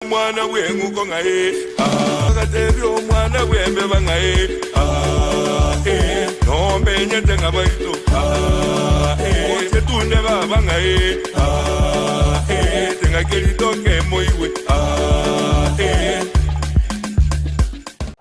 Omwana bw'eng'uko ng'ai? Agatebia omwana bw'embeba ng'ai? Nombenyete ng'a baito oche tunde baba ng'ai? Ting'aki ritoke moigwe.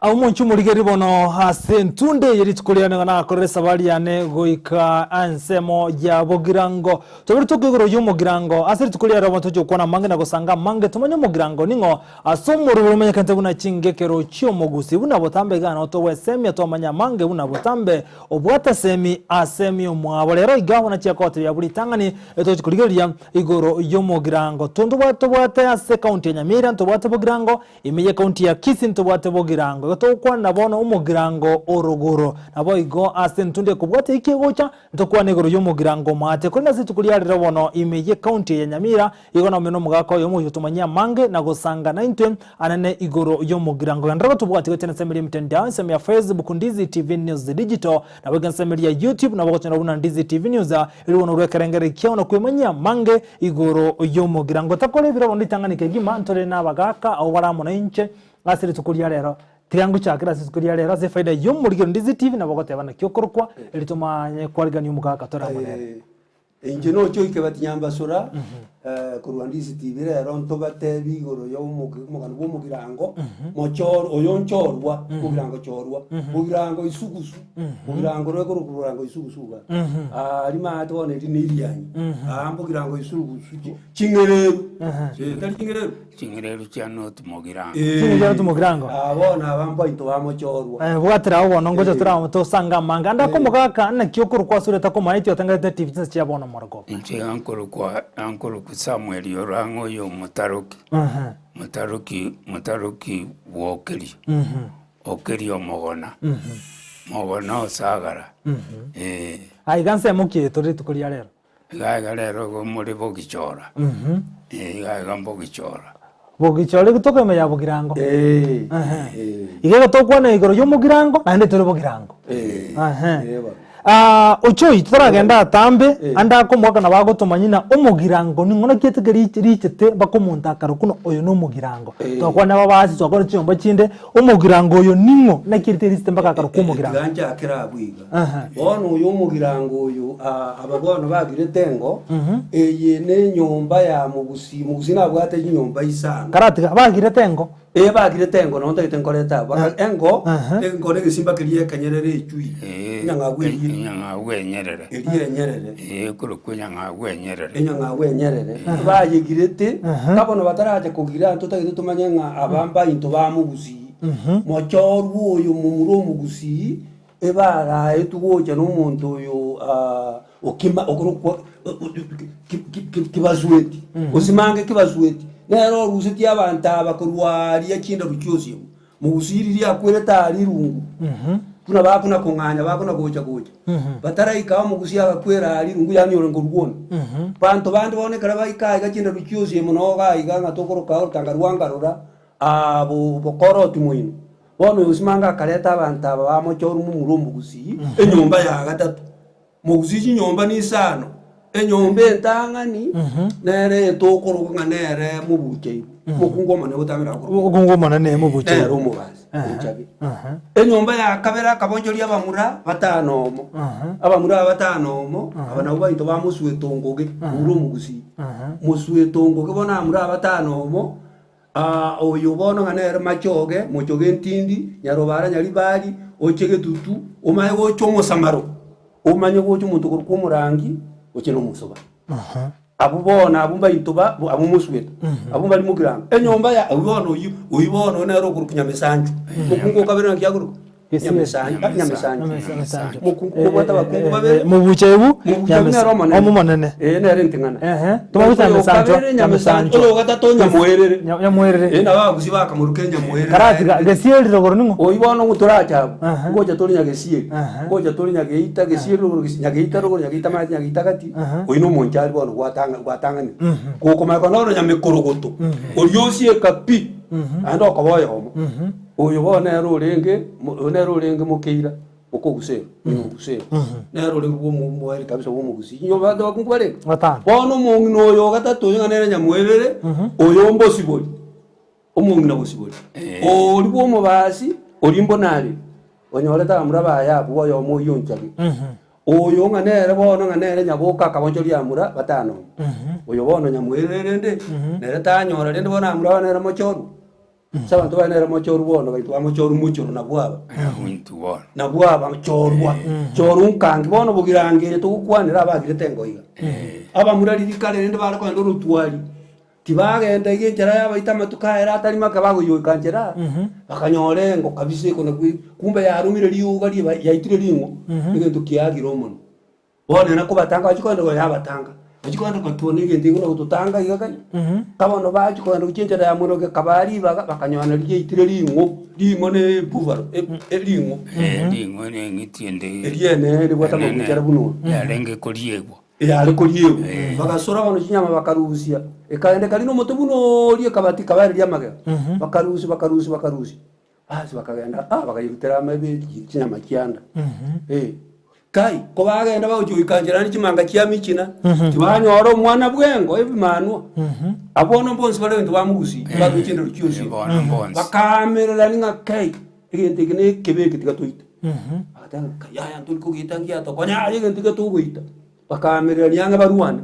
Omonche omorigereria bono ase entunde eye rituko riane nigo nakorire esabari yane goika ensemo ya Bogirango. Tobere toke igoro y'omogirango ase rituko ria rero toche gokwana amange na gosanga amange tomanye omogirango ning'o ase omorweri omenyekente buna chingekero chi'omogusi buna botambe iga nao togwesemia twamanya amange buna botambe obwate esemi ase emiomwabo rero iga buna chiakotebia abwo ritang'ani etochi korigereria igoro y'omogirango tontobwate tobwate ase ekaunti ya Nyamira ntobwate bogirango Ime y'ekaunti ya Kisii ntobwate bogirango, igo togokwana bono omogirango orogoro. Naboigo ase entunde ekobwatia eki egocha, ntokwane igoro y'omogirango omoate. Korende ase rituko ria rero bono ime y'ekaunti eye ya Nyamira, igo naumire nomogaka oyomo oyio otomanyie amange na gosanga naintwe anene igoro y'omogirango. Genderera gotobwatia gochia ensemo eria emitandao, ensemo ya Facebook Ndizi TV News Digital, naboigo ensemo eria ya YouTube nabo ogochora buna Ndizi TV News, erio bono orwe ekerengererio kiao na kwemanyia amange Igoro y'omogirango takora ebiro bono ritang'ani kegima, ntore nabagaaka abwo bare amo nainche ase rituko ria rero. Tiga ngochakere ase rituko ria rero ase efaida y'omorigero Ndizi TV nabo ogoteba naki okorokwa, erio tomanye kwarigania omogaka tore amo nere. Inche noche oike batinyambasora korwa Ndizi TV rero ntobatebi igoro ya omogi omogano bwa omogirango mochoro oyo nchorwa omogirango chorwa mogirango isugusu Bogirango roe korokwa bogirango isugusu iga. Aria maate bono eri ne irianyi. Aa mbogirango isugusu chi ching'ereru. Eh, tari ching'ereru? Ching'ereru chia North Mogirango. Ching'ereru chia North Mogirango. Aa bono aba mbaito bamochorwa. Eh, bwatera ao bono ngocha tora tosanga amange. Ande akomogaka naki okorokwa ase oria takomaeti otengerete TV chinsa chia bono morogoko. Inche ankorokwa ankorokwa Samuel Orang'o oyo omotaroki, motaroki motaroki bwokeria. Okeria omogona, mogona osagara, eh. Aiga nsemo ki tore rituko ria rero? Iga iga rero igo more bogichora, eh, iga iga mbogichora. Bogichora igo tokoima ya bogirango. Eh, Ehe. eh. Iga igo tokwana igoro ya omogirango naende tore bogirango. Eh, Ehe. eh bono. Ah, Ochoi totaragenda atambe ande akomoaka nabo agotomanyia ng'a omogirango ning'o naki eteke riche richete mpaka omonto akarokwa ng'a oyo na omogirango. Twakwana ababasi twakwana chinyomba chinde, omogirango oyo ning'o naki erite richete mpaka akarokwa omogirango. Tiga nchakere abwo iga. Ehe. Bono oyo omogirango oyo ah, aba bono bagirete engo, eye nenyomba ya mogusii, mogusii nabwate chinyomba isano. Karatiga bagirete engo. Ee, bagirete engo, nabo ntagete nkorete abwo. Baka engo, engo na egesimba keria ekenyerere echui, enyang'au eria. Enyang'au enyerere. Eria enyerere. Ee, ekorokwa enyang'au enyerere. Enyang'au enyerere. Bayegirete, ka bono bataracha kogira ntotagete tomanye ng'a aba mbainto ba mogusii. Mochorwa oyo momura omogusii, ebaraetwe gocha na omonto oyo okima okorokwa kibasueti, osimange kibasueti, nere orusetie abanto aba korwa aria chindabu chionsi amo, mogusii riria akwerete aria rirungu, buna bakona kong'anya bakona gocha gocha, bataraika omogusii agakwera aria rirungu yaani ore nkorwa one. Banto bande bono ekero baika aiga chindabu chionsi amo nogo aiga ng'a tokoroka orotanga rwa ngarora, bokoroti moino. Bono Yosimanga akareta abanto aba bamochorwa momura omogusii enyomba ya gatato. Mogusii chinyomba nisano, enyomba entang'ani nere etokorokwa ng'a nere mobucheirwe, omokungu omonene gotamera akorokwa Omokungu omonene mobucheirwe. nere omobasi ochabe. Enyomba ya kabere akabonchoria abamura batano omo, abamura aba batano omo, aba nabwo baito ba Mosweto Ngoge, momura omogusii. Mosweto Ngoge bono abamura aba batano omo. Oyo bono ng'a nere machoge, mochoge ntindi, nyarobara nyaribari, oche getutu, omanye gocha omosamaro, omanye gocha omonto okorokwa omorangi, oche na omosoba. Abwo bono abwo mbaito ba abwo mosweta, abwo mbari mogirango. Enyomba ya oywo bono oywo, oywo bono nere okorokwa nyamesanchu, mokungu o kabere naki akorokwa? Nyamesanchu, nyamesanchu. Nyamesancho. Mokungu kobwate abakungu babere. Mobucha ebu Mobucha ebu nere omonene. omonene. Eh, nere enting'ana. Ehe. Tomabucha Oyo nyamesancho, kabere nyamesancho. nyamesancho. Oyo gatato nyamoerere. Nyamoerere. Eh, nabo abagusi bakamoruka enyamoerere. Karatiga gesieri rogoro ning'o? Oyio bono ng'o torache abwo. Aha. Ngocha tore nyagesieri. Aha. Ngocha tore nyageita, gesieri rogoro gesi- nyageita rogoro nyageita mache nyageita gati. Aha. Oyio nomonchari bono gwatang'a gwatang'anire. Gokomanya konya noro nyamekorogoto. Oria osieka pi. Naende okoba oyomo. Oyo bono nere orenge oyo nere orenge mokeira okogusera, ng'ina ogusera. Nere orenge bwa omo omoeri kabisa bwa omogusii. Inwe abanto abakungu barenge? Batano. Bono omong'ina oyo ogatato oyo ng'a nere nyamoerere, oyo mbosibori. Omong'ina bosibori, oria bw'omobasi, oria mbona are, onyorete abamura baye abwo oyomo oyio onchage. Oyo ng'a nere bono ng'a nere nyaboka akabonchoria abamura batano omo. Oyo bono nyamoirere rende, nere tanyora rende bono abamura aba nere mochorwa. Ase abanto baye nere mochorwa bono baito bamochorwa mochoro nabwo aba. Nabwo bono. Nabwo aba chorwa, chorwa nkangi bono bogirango ere togokwanera abagirete engo iga. Abamura riria kare rende bare kogenda orotwari. Tibagenda iga enchera yabaita amatuko aye atari make bagoyoika nchera, bakanyora engo kabisa ekona kwe kumbe yarumire rioga riba yaitire ring'o, egento kiagire omonwa. Bono ere kobatanga bachia kogenda igoro yabatanga, bachia kogenda gotwana egento ekio buna gototanga iga kai, ka bono bachia kogenda gochia enchera ya mono gekabaa ribaga, bakanyora nario riaitire ring'o, ring'o na ebubaro ring'o. Ring'o na eng'iti ende Eriene ribwate amagucha are buna oyo. yarenge koriegwa. Eyare koriegwa. Bagasora bono chinyama bakarusia, ekaenda ekarina omote buna oria ekabati ekabaereria amagega. Bakarusia, bakarusia, bakarusia. Basi bakagenda ah, bakayerutera amabe chinyama chianda. Eh. Kai, kobagenda bagochia goika nchera naende chimanga chia michina, tibanyora omwana bwengo ebimanwa. Abwo bono bonsi bare egento bamogusia, barue chindero chionsi. Bono bonsi. Bakaamererania ng'a kai, egento eke nekebe eke tiga toite. Bagateba ng'a yaya ntori kogeita ngiatokonya aye egento ekia togoita. Bakaamererania ang'e barwane,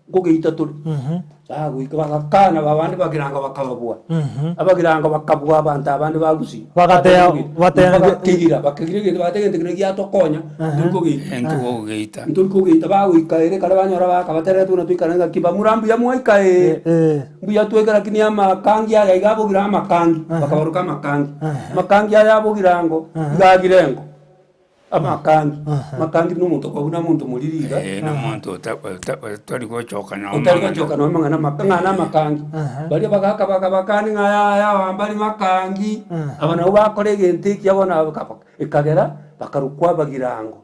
nkogeita tore. Bagoika bagakana abande bagirango bakababua. Abagirango bakabua abanto abande ba Gusii. Bagateba- bateba- Bakagira, bakagira egento bagateba egento keria giatokonya, ntori kogeita. Ento gogeita. Ntori kogeita bagoika ere ekero banyora bakabaterera buna toikare ng'aki bamura mbuya mwaika ee. Eh. Mbuya twekera lakini amakangi aya iga abogire amakangi, bakabaroka amakangi. Amakangi aya abogire ango, iga agire engo, amakangi. Amakangi buna omonto okobua buna omonto moriri iga. Eh, na omonto ota- ota- otari gochoka na Otari amang'ana. gochoka na amang'ana amaka ng'a na amakangi. Baria bagaka bakabakani ng'a yaya aba mbari makangi, aba nabwo bakora egento ekiya bono aba bakaba ekagera bakarokwa abagirango.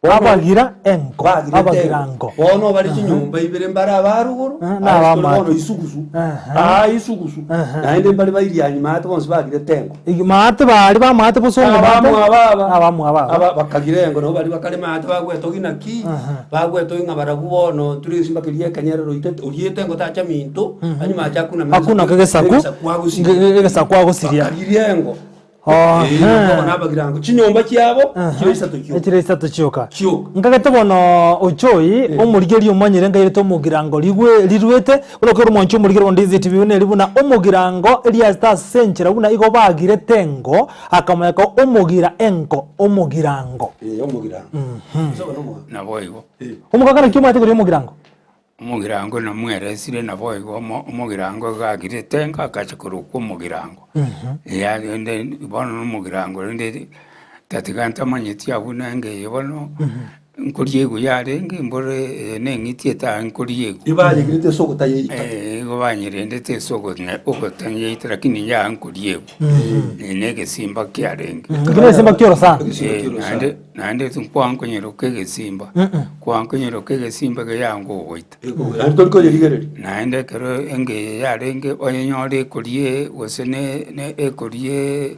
Abagira enko, Bagirete abagira engo. nko. Bono bare chinyomba ibere mbare abarugoro, Eh, na aye tore abamate. bono isugusu, Aha. aa isugusu, Aha. naende mbare bairianyi maate bonsi bagirete engo. Igi- Maate baria bamaate bosongo maate. Abamwabo aba. Abamwabo aba. Aba bakagira engo nabo baria bakare maate bagwetogia naki, bagwetogia ng'a barabwo bono ntore egesimba keria ekenyerere oitete oriete engo tacha minto, anyuma ache akuna Akuna kegesaku, egesaku agosiria. nge- egesaku agosiria. Bakagiria engo. Ohe. Nabagirango chinyomba chiabo chire isato chioka. Echire isato chioka. Chioka. Nkagete bono ochoi omorigerio omanyire nkairete omogirango rigwe riruete buna okero omonche omorigerio onde inse TV buna eri buna omogirango eriasete ase enchera buna igo bagirete engo akamanyeka omogira enko omogirango. Eh, omogirango. Gose obe nomogaso. Naboigo. Omogaka naki omanyete koria omogirango? Omogirango namweresire naboigo omo omogirango iga agirete enka akacha korokwa omogirango. Eya rende bono na omogirango rende tatiga ntamanyeti abwo nenge eye bono, nkoriegwa yarenge mbore eye na eng'iti etari nkoriegwa. Ebayegirete ase ogotayeita. Igo banyerendete ase ogonya ogotanyeita lakini inche nkoriegwa, na egesimba kiarenge. Ekio na egesimba kia orosana. Egesimba kia orosana. Naende Naende tinkwankonyeroka egesimba, kwankonyoroka egesimba eke yangogoita. Naende tori koyerigereria. Naende ekero engeye yarenge onyenyore ekorie gose ne ne ekorie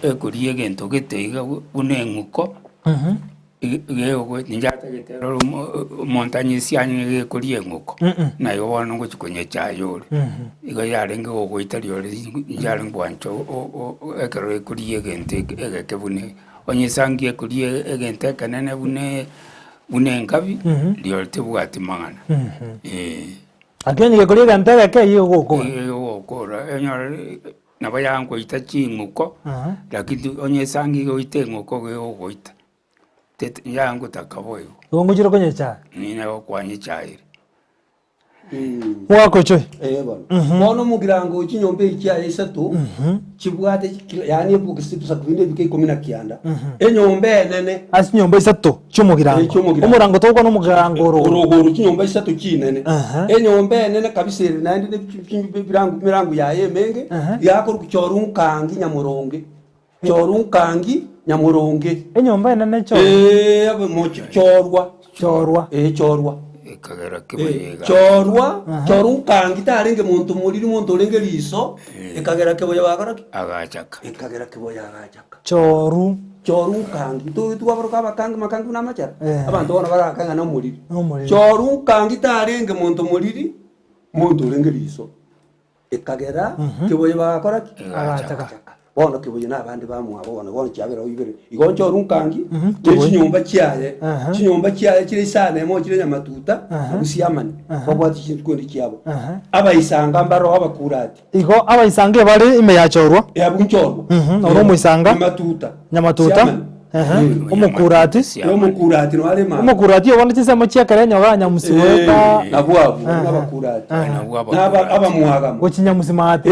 ekorie egento gete iga buna eng'uko, iga inche atagete roro omo omonto anyisia anywe iga ekoria eng'uko, naye bono ngochi konyechaye ore. Igo yarenge gogoita rirorio inche arenge gwancha o- o ekero ekoria egento eke egeke buna eke. Onye esangi ekoria egento ekenene buna buna enkabi, rirorio tebwati mang'ana, eh. Lakini onye gekoria egento egeke eyio egokora. Egokora, onyore nabo yangoita ching'uko, lakini onye esangi egoita eng'uko iga egogoita, tete yangotaka boigo. Igo ngochire konywa echae. Nigo okwanywa echae ere. Mwaka ochoe. Eh, bono. Bono omogirango o chinyomba echi chiaye isato chibwate kila yaani ebokisi ebisaku binde ebike ikomi na kianda. Enyomba enene Ase chinyomba isato chi'omogirango. Eh, chi'omogirango. Omorango togokwana omogirango orogoro. orogoro chinyomba isato chinene. Aha. Enyomba enene kabisa ere naende ne chi- chi- ebirango emerango yaye emenge Aha. yakorwa choru nkangi nyamoronge. Choru nkangi nyamoronge. Enyomba enene chorwa. Ee, abe mochi chorwa. Chorwa. Ee, chorwa. Ekagera Ee, keboyega. chorwa, choru nkangi tarenge monto moriri monto orenge riso, ekagera keboya bagora ki? Agachaka. Ekagera keboya agachaka. Choru. Choru nkangi, to twabaroka abakangi makangi buna amachara, Eh. abanto bono barake ng'a nomoriri. Nomoriri. Choru nkangi tarenge monto moriri, monto orenge riso. Ekagera Kiboye bagakora ki? Agachaka. Bono Kiboye na abande bamwabo bono bono chiabera oibere. Igo nchoru nkangi ne Kiboye. chinyomba chiaye. Aha. Chinyomba chiaye chire isano emo chire nyamatuta Aha. na busiamani. Aha. Babwate chinkundi chiabo. Aha. Abaisanga mbaroo abakurati. Igo abaisanga ebare ime yachorwa. Abwo nchorwa. Oro omoisanga. Nyamatuta. Nyamatuta. Siamani. Ehe. Omokurati. Na omokurati noyo are mama. Omokurati obo ne chinsemo chia ekero enyoga ya nyamusi goeta. Nabwo abwo abakurati. Nabwo Na abakurati. abamwagamo. Gochia nyamusi maate.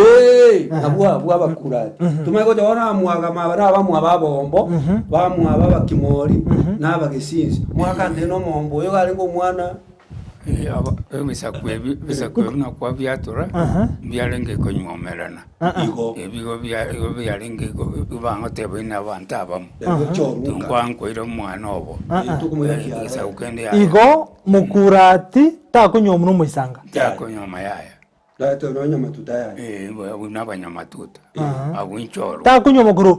Nabwo abwo abakurati. Tomanye gocha bono abamwagamo aba na abamwabo abombo, bamwabo abakimori, na abagesinsi. Mwakante na omombo oyo iga arenge omwana. Ebisaku ebi ebisaku ebi nakwa biatura, mbiarenge konywomerana. Igo. Ebi igo bia igo biarenge igo bangoteba ina abanto abamo. Tinkwankoire omwana obo. Egesaku kende yaya. Igo mokurati takonywomwa na omoisanga. Takonywoma yaya. Tata nonya amatuta yaya. Eh, abwo nabanyamatuta. Abwo inchorwa. Takonywoma korwa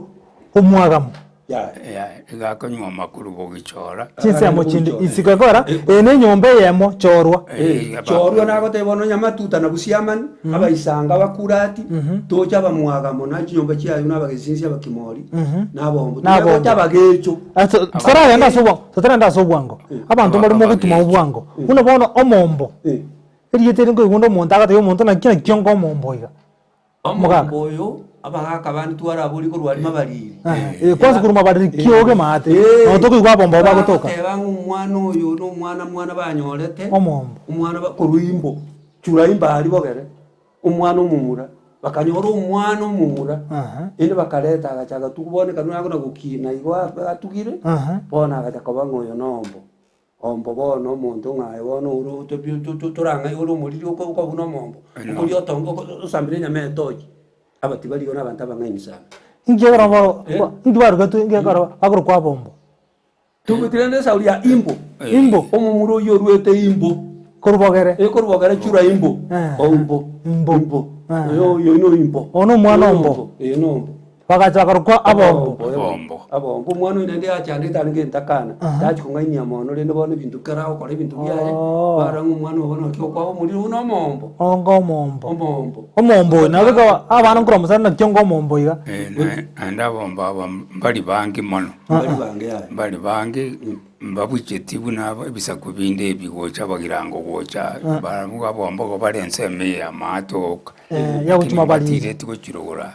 omwagamo. Yaya. Yaya, iga akonywa korwa bogichora. Chinsemo chinde isiko ekogera eye ne enyomba eyemo chorwa. Eh, Chorwa nagoteba bono nonya amatuta na busiamani, abaisanga abakurati, toche abamwagamo na chinyomba chiaye buna abagesinsi abakimori, na abombo. Na abombo. Tonya gocha abagecho. Totaragenda ase obwango, totaragenda ase obwango, abanto mbare mogotuma obwango. Buna bono omombo. Erieta eri nkoigwa onde omonto agatebia omonto naki naki onga omombo iga. Omogaka. Omombo oyo, abagaka bande twaraborie korwa aria mabariri. Eh, kwanza korwa mabariri kioge maate, nabo tokoigwa abombo abwo bagotoka. Bagoteba ng'a omwana oyo na omwana mwana banyorete, Omombo. omwana ba korwa imbo, chura imbo aria bogere, omwana omomura, bakanyora omwana omomura, ende bakareta agacha agatugu bono ekero nakona gokina igo atugire, bono agacha koba ng'a oyo nombo. Ombo bono omonto ng'a aye bono ore otobi torang'ai ore omoriri oko okoba buna omombo, okoria otonge oko osambire enyama etochi, aba tibari igo na abanto abang'aini sana. Inki ekero bo inki barugetwe inki ekero bakorokwa abombo? Tobweti rende esauri ya imbo. Imbo. Omomura oyio oruete imbo. Korwa bogere. Eh, korwa bogere chura imbo. Ombo. Imbo. Imbo. Oyo oyo no imbo. Oyo nomwana ombo. Eh, nombo. Bagacha bakarokwa abombo. Abombo. Abombo. Omwana oyo naende achandete arenge entakana, tachi kong'ainia mono rende bono ebinto kera agokora ebinto biaye, barora ng'a omwana obo naki okwaba omoriri buna omombo. Onga omombo. Omombo. Omombo oyo nabo ekaba abana nkorwa mosani naki onga omombo iga. Naende abombo aba mbari bange mono. Mbari bange yaya. Mbari bange, mbabucheti buna ebisaku binde ebi gocha abagirango gocha, barabwo abombo igo bare ensemo eye ya amato oka. Yagochuma bariri. Mbatireti gochirogora.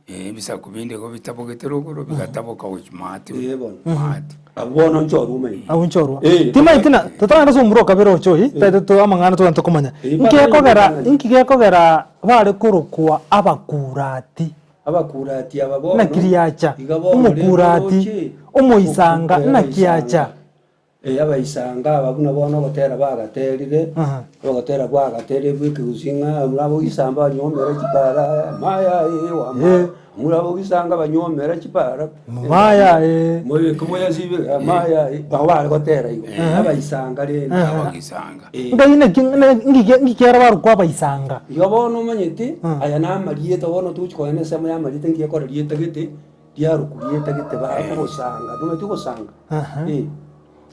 Ebisaku binde igo bitabogete rogoro, bigataboka gochia maate. Ee bono. Maate. Abwo bono nchorwa omanyete. Abwo nchorwa. Eh. Timaeti na totaragenda ase omomura o kabere oche oyi, taete to amang'ana togende tokomanya. Eh, Inki baba gekogera ning'ani. inki gekogera bare korokwa abakurati? Abakurati aba bono. Naki riacha? Iga bono rende Omokurati, oroche, omoisanga, eh, naki acha? abaisanga. Eh, abaisanga aba buna bono ogotera bagaterire, ogotera gwagaterire bwa ekegusii ng'a abwo abogisamba banywomere chipara, maya eh wama, abwo abogisanga banywomere chipara, Maya eh. moyeke moyasibe maya eh, nabo bare gotera igo, abaisanga rende. Abagisanga. Eh. Ngai naki nki nki kiara barokwa abaisanga? Igo bono omanyete, aya na amarieta bono togochi kogenda ensemo ya amarieta nki ekore rieta gete, Riarokwa rieta gete bagosanga, nomanyete ogosanga? Eh.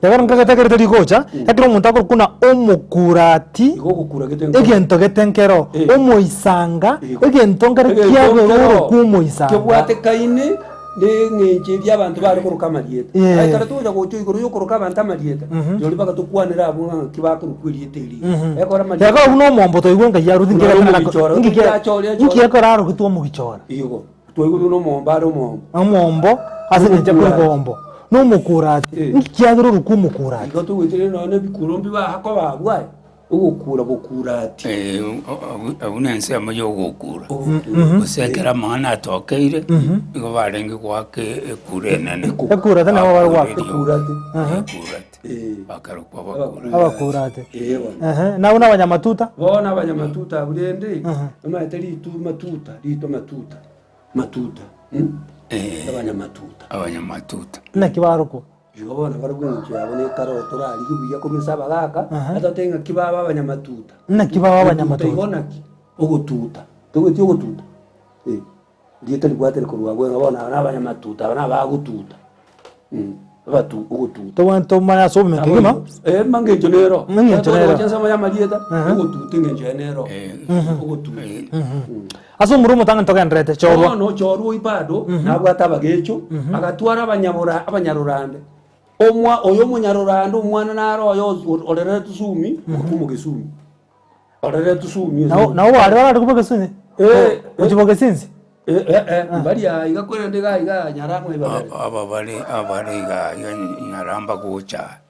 Ekero nkagete tari gocha, ekero omonto akorokwa buna omokurati, Igo ogokura gete nkoro. egento gete nkero, Eh. omoisanga, Igo. egento nkere Egento kiagera nkero orokwa omoisanga. kebwatekaine na eng'encho eria abanto bare koroka amarieta. Eh. Aye ekero togocha gocha igoro ya okoroka abanto amarieta, rirorio mpaka tokwanere abwo ng'a ng'aki bakorokwa erieta eri. Ekero amarieta. Ekero buna omombo toigwe nkai aruti Buna nki ekero omogichora, nki omogichora, achore, achore. nki ekero arogetwe omogichora. Igo. Twaigurwe nomombo are omombo. Omombo ase engencho ya korokwa ombo, nomokurati. Eh. Inki kiagera orokwa omokurati? Igo togoeteria nonya na ebikuro mbibaha koba abwo aye, ogokura bokurati. Abwo nensemo ya ogokura. Gose ekero amang'ana atokeire, nigo barenge goaka ekura enene. Ekurate nabo bare goaka. Ekurate. Ekurate. Eh. Bakarokwa abakurati. Abakurati. Eh, bono. Ehe, nabwo nabanyamatuta. Bono abanyamatuta abwo rende, omanyete ritu matuta, ritu matuta, matuta, mm? Eh. Abanyamatuta. Abanyamatuta. Naki barokwa? Igo bono barabwo eng'encho yabo nekare otorarigie buya korwa ase abagaka, atotebi ng'aki baba abanyamatuta. Naki baba abanyamatuta? Igo naki? Ogotuta. Togoetia ogotuta? Eh, rieta ribwate rikorwa abwo ng'a bono aba nabanyamatuta, aba nabagotuta. Mm. Abatu ogotuta. Tobwenerete tomanye ase obomino kegima. Eh, mangencho nero. Engencho nero. Gocha ensemo ya amarieta, Aha. ogotuta engencho yaye nero. Ogotuta. Ase omorwa omotang'ani togendererete, chorwa. Bono chorwa oyio bado nabwate abagecho, agatwara abanyabora abanyarorande. Omwa oyo omonyarorande omwana nare oyo oz- oreretwe sumi, okorwa omogesumi. Oreretwe sumi ase Nabo nabo bare barare korwa Bogesinsi? Eh, Gochia Bogesinsi? Eh, eh, eh, mbari aa iga korende iga iga Nyaramwa ibabere. Aba bare abare iga iga Nyaramba gocha,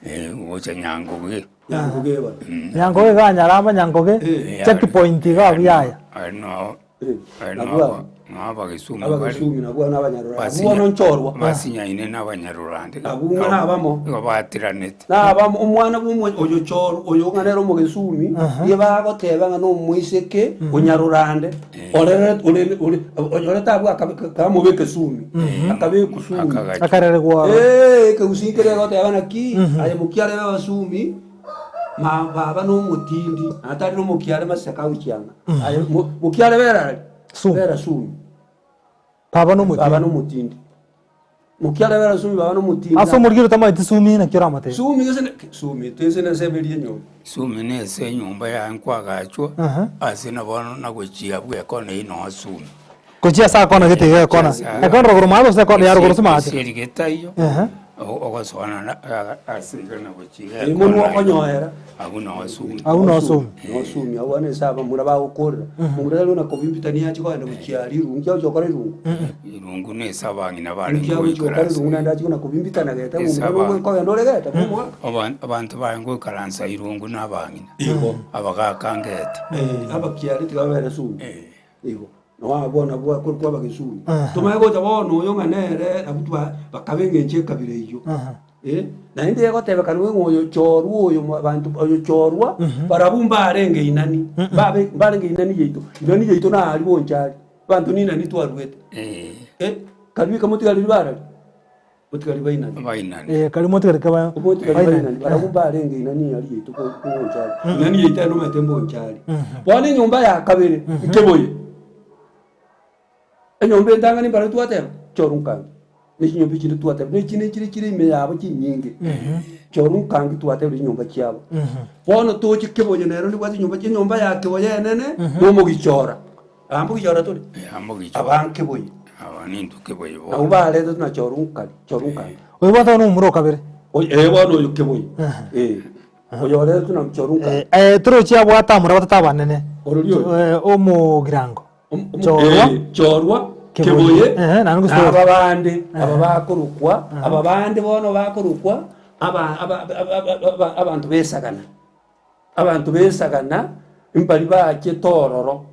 eh, gocha Nyangoge. Nyangoge bono. Nyangoge iga Nyaramba Nyangoge, Eh. checkpoint iga abwo yaya. Aye noo Eh, aye nabwo noo abwo. noo abagesumu bare. Abagesumi nabwo na abanyarurande. Abwo Basinya- bono nchorwa. Basinyaine na abanyarurande. Abwo ng'a nabamo. Nigo batiranete. Nabamo omwana bw'omo oyo chorwa oyo ng'a nere omogesumi, nigo bagoteba ng'a nomoiseke onyarurande, orere ore ore onyorete abwo akabe kamobeka esumi, akabekwa sumi. Akagachwa. Akareregwa ororo. Eeh ekegusii nkere egoteba naki, aye mokiarebe abasumi, ma baba nomotindi, natarire omokiare maseka agochianga, aye mo mokiare bera aria, Sumi. bera sumi. Baba Baba nomotindi. nomotindi. Mokiare bera sumi baba nomotindi. Ase omorwire otamanyeti sumi naki oramotebi. Sumi gose ne sumi tese nese eberie enyomba. Sumi nese enyomba yaye nkwagachwa, Aha. ase nabo nagochia abwo ekona eyio noo sumi. Gochia ase akona gete iga ekona. Ekona rogoro maate gose ekona ya rogoro ase maate. Esieri getaiyo, Ehe. ogosoana na ase iga nagochia iga Omonwa ekona eyio. okonyoera. Abwo noo sumi. Abwo noo sumi. Noo sumi abwo abana ase abamura bagokorera. Momura tari ona kobimbitania achie kogenda gochia aria irungu, nki agochia gokora irungu? Irungu nese abang'ina barenge Nki agochia gokora goikaransa. irungu naende achie kona kobimbitana gete Ase momura aba- nogo kogenda ore gete bwa omogaka. Abanto barenge goikaransa irungu na abang'ina, Igo. abagaka ngete. Eh, abakiare tiga babere sumi. Igo. Noo abwo nabwo akorokwa abagesumi. Aha. Tomanye gocha bono oyo ng'a nere abwo twa bakaba eng'encho ekabira eyio. Aha. Eh, naende egotebekanwa ng'a oyo chorwa oyo mwa abanto oyo chorwa, barabwo mbarenge inani, mbabe mbarenge inani yaito, inani yaito naria bonchari, abanto ninani twaruete. Eh, karue motigareri barari? Motigari bainani. Bainani. Eh, karia motigari kaba Omotigari bainani. bainani. Barabwo mbarenge inani aria yaito ko- kobonchari. Inani yaito aye nomanyete mbonchari. Bono enyomba ya kabere, nkeboye. Enyomba entang'ani mbarabwo twateba, chora nkangi. Ne chinyomba echinde twateba, ne chinde chire chire ime yabo chinyinge. Chora nkangi twatebire chinyomba chiabo. Bono toche keboye nero nibwate chinyomba enyomba ya keboye enene, nomogichora. Aa mbogichora tore? Eh, amo gichora. Aba nkeboye. Aba ninto keboye bono. Nabwo baretwe na chorunkari, chorunkari. Oyo bwataba nomomura o kabere. Oyo, eh, bono oyo keboye. Eh, oyo oretwe na chorunkari. Eh, eh, torochi abwate amura batata abanene. Orori oyo? Eh, omogirango. Om- om- Chorwa. eh, chorwa, Keboye. keboye, Ehe, naende na gose- aba bande, aba bakorokwa, aba bande bono bakorokwa, aba- aba- aba- aba- aba- abanto besagana. Abanto b'esagana mbari bachete ororo,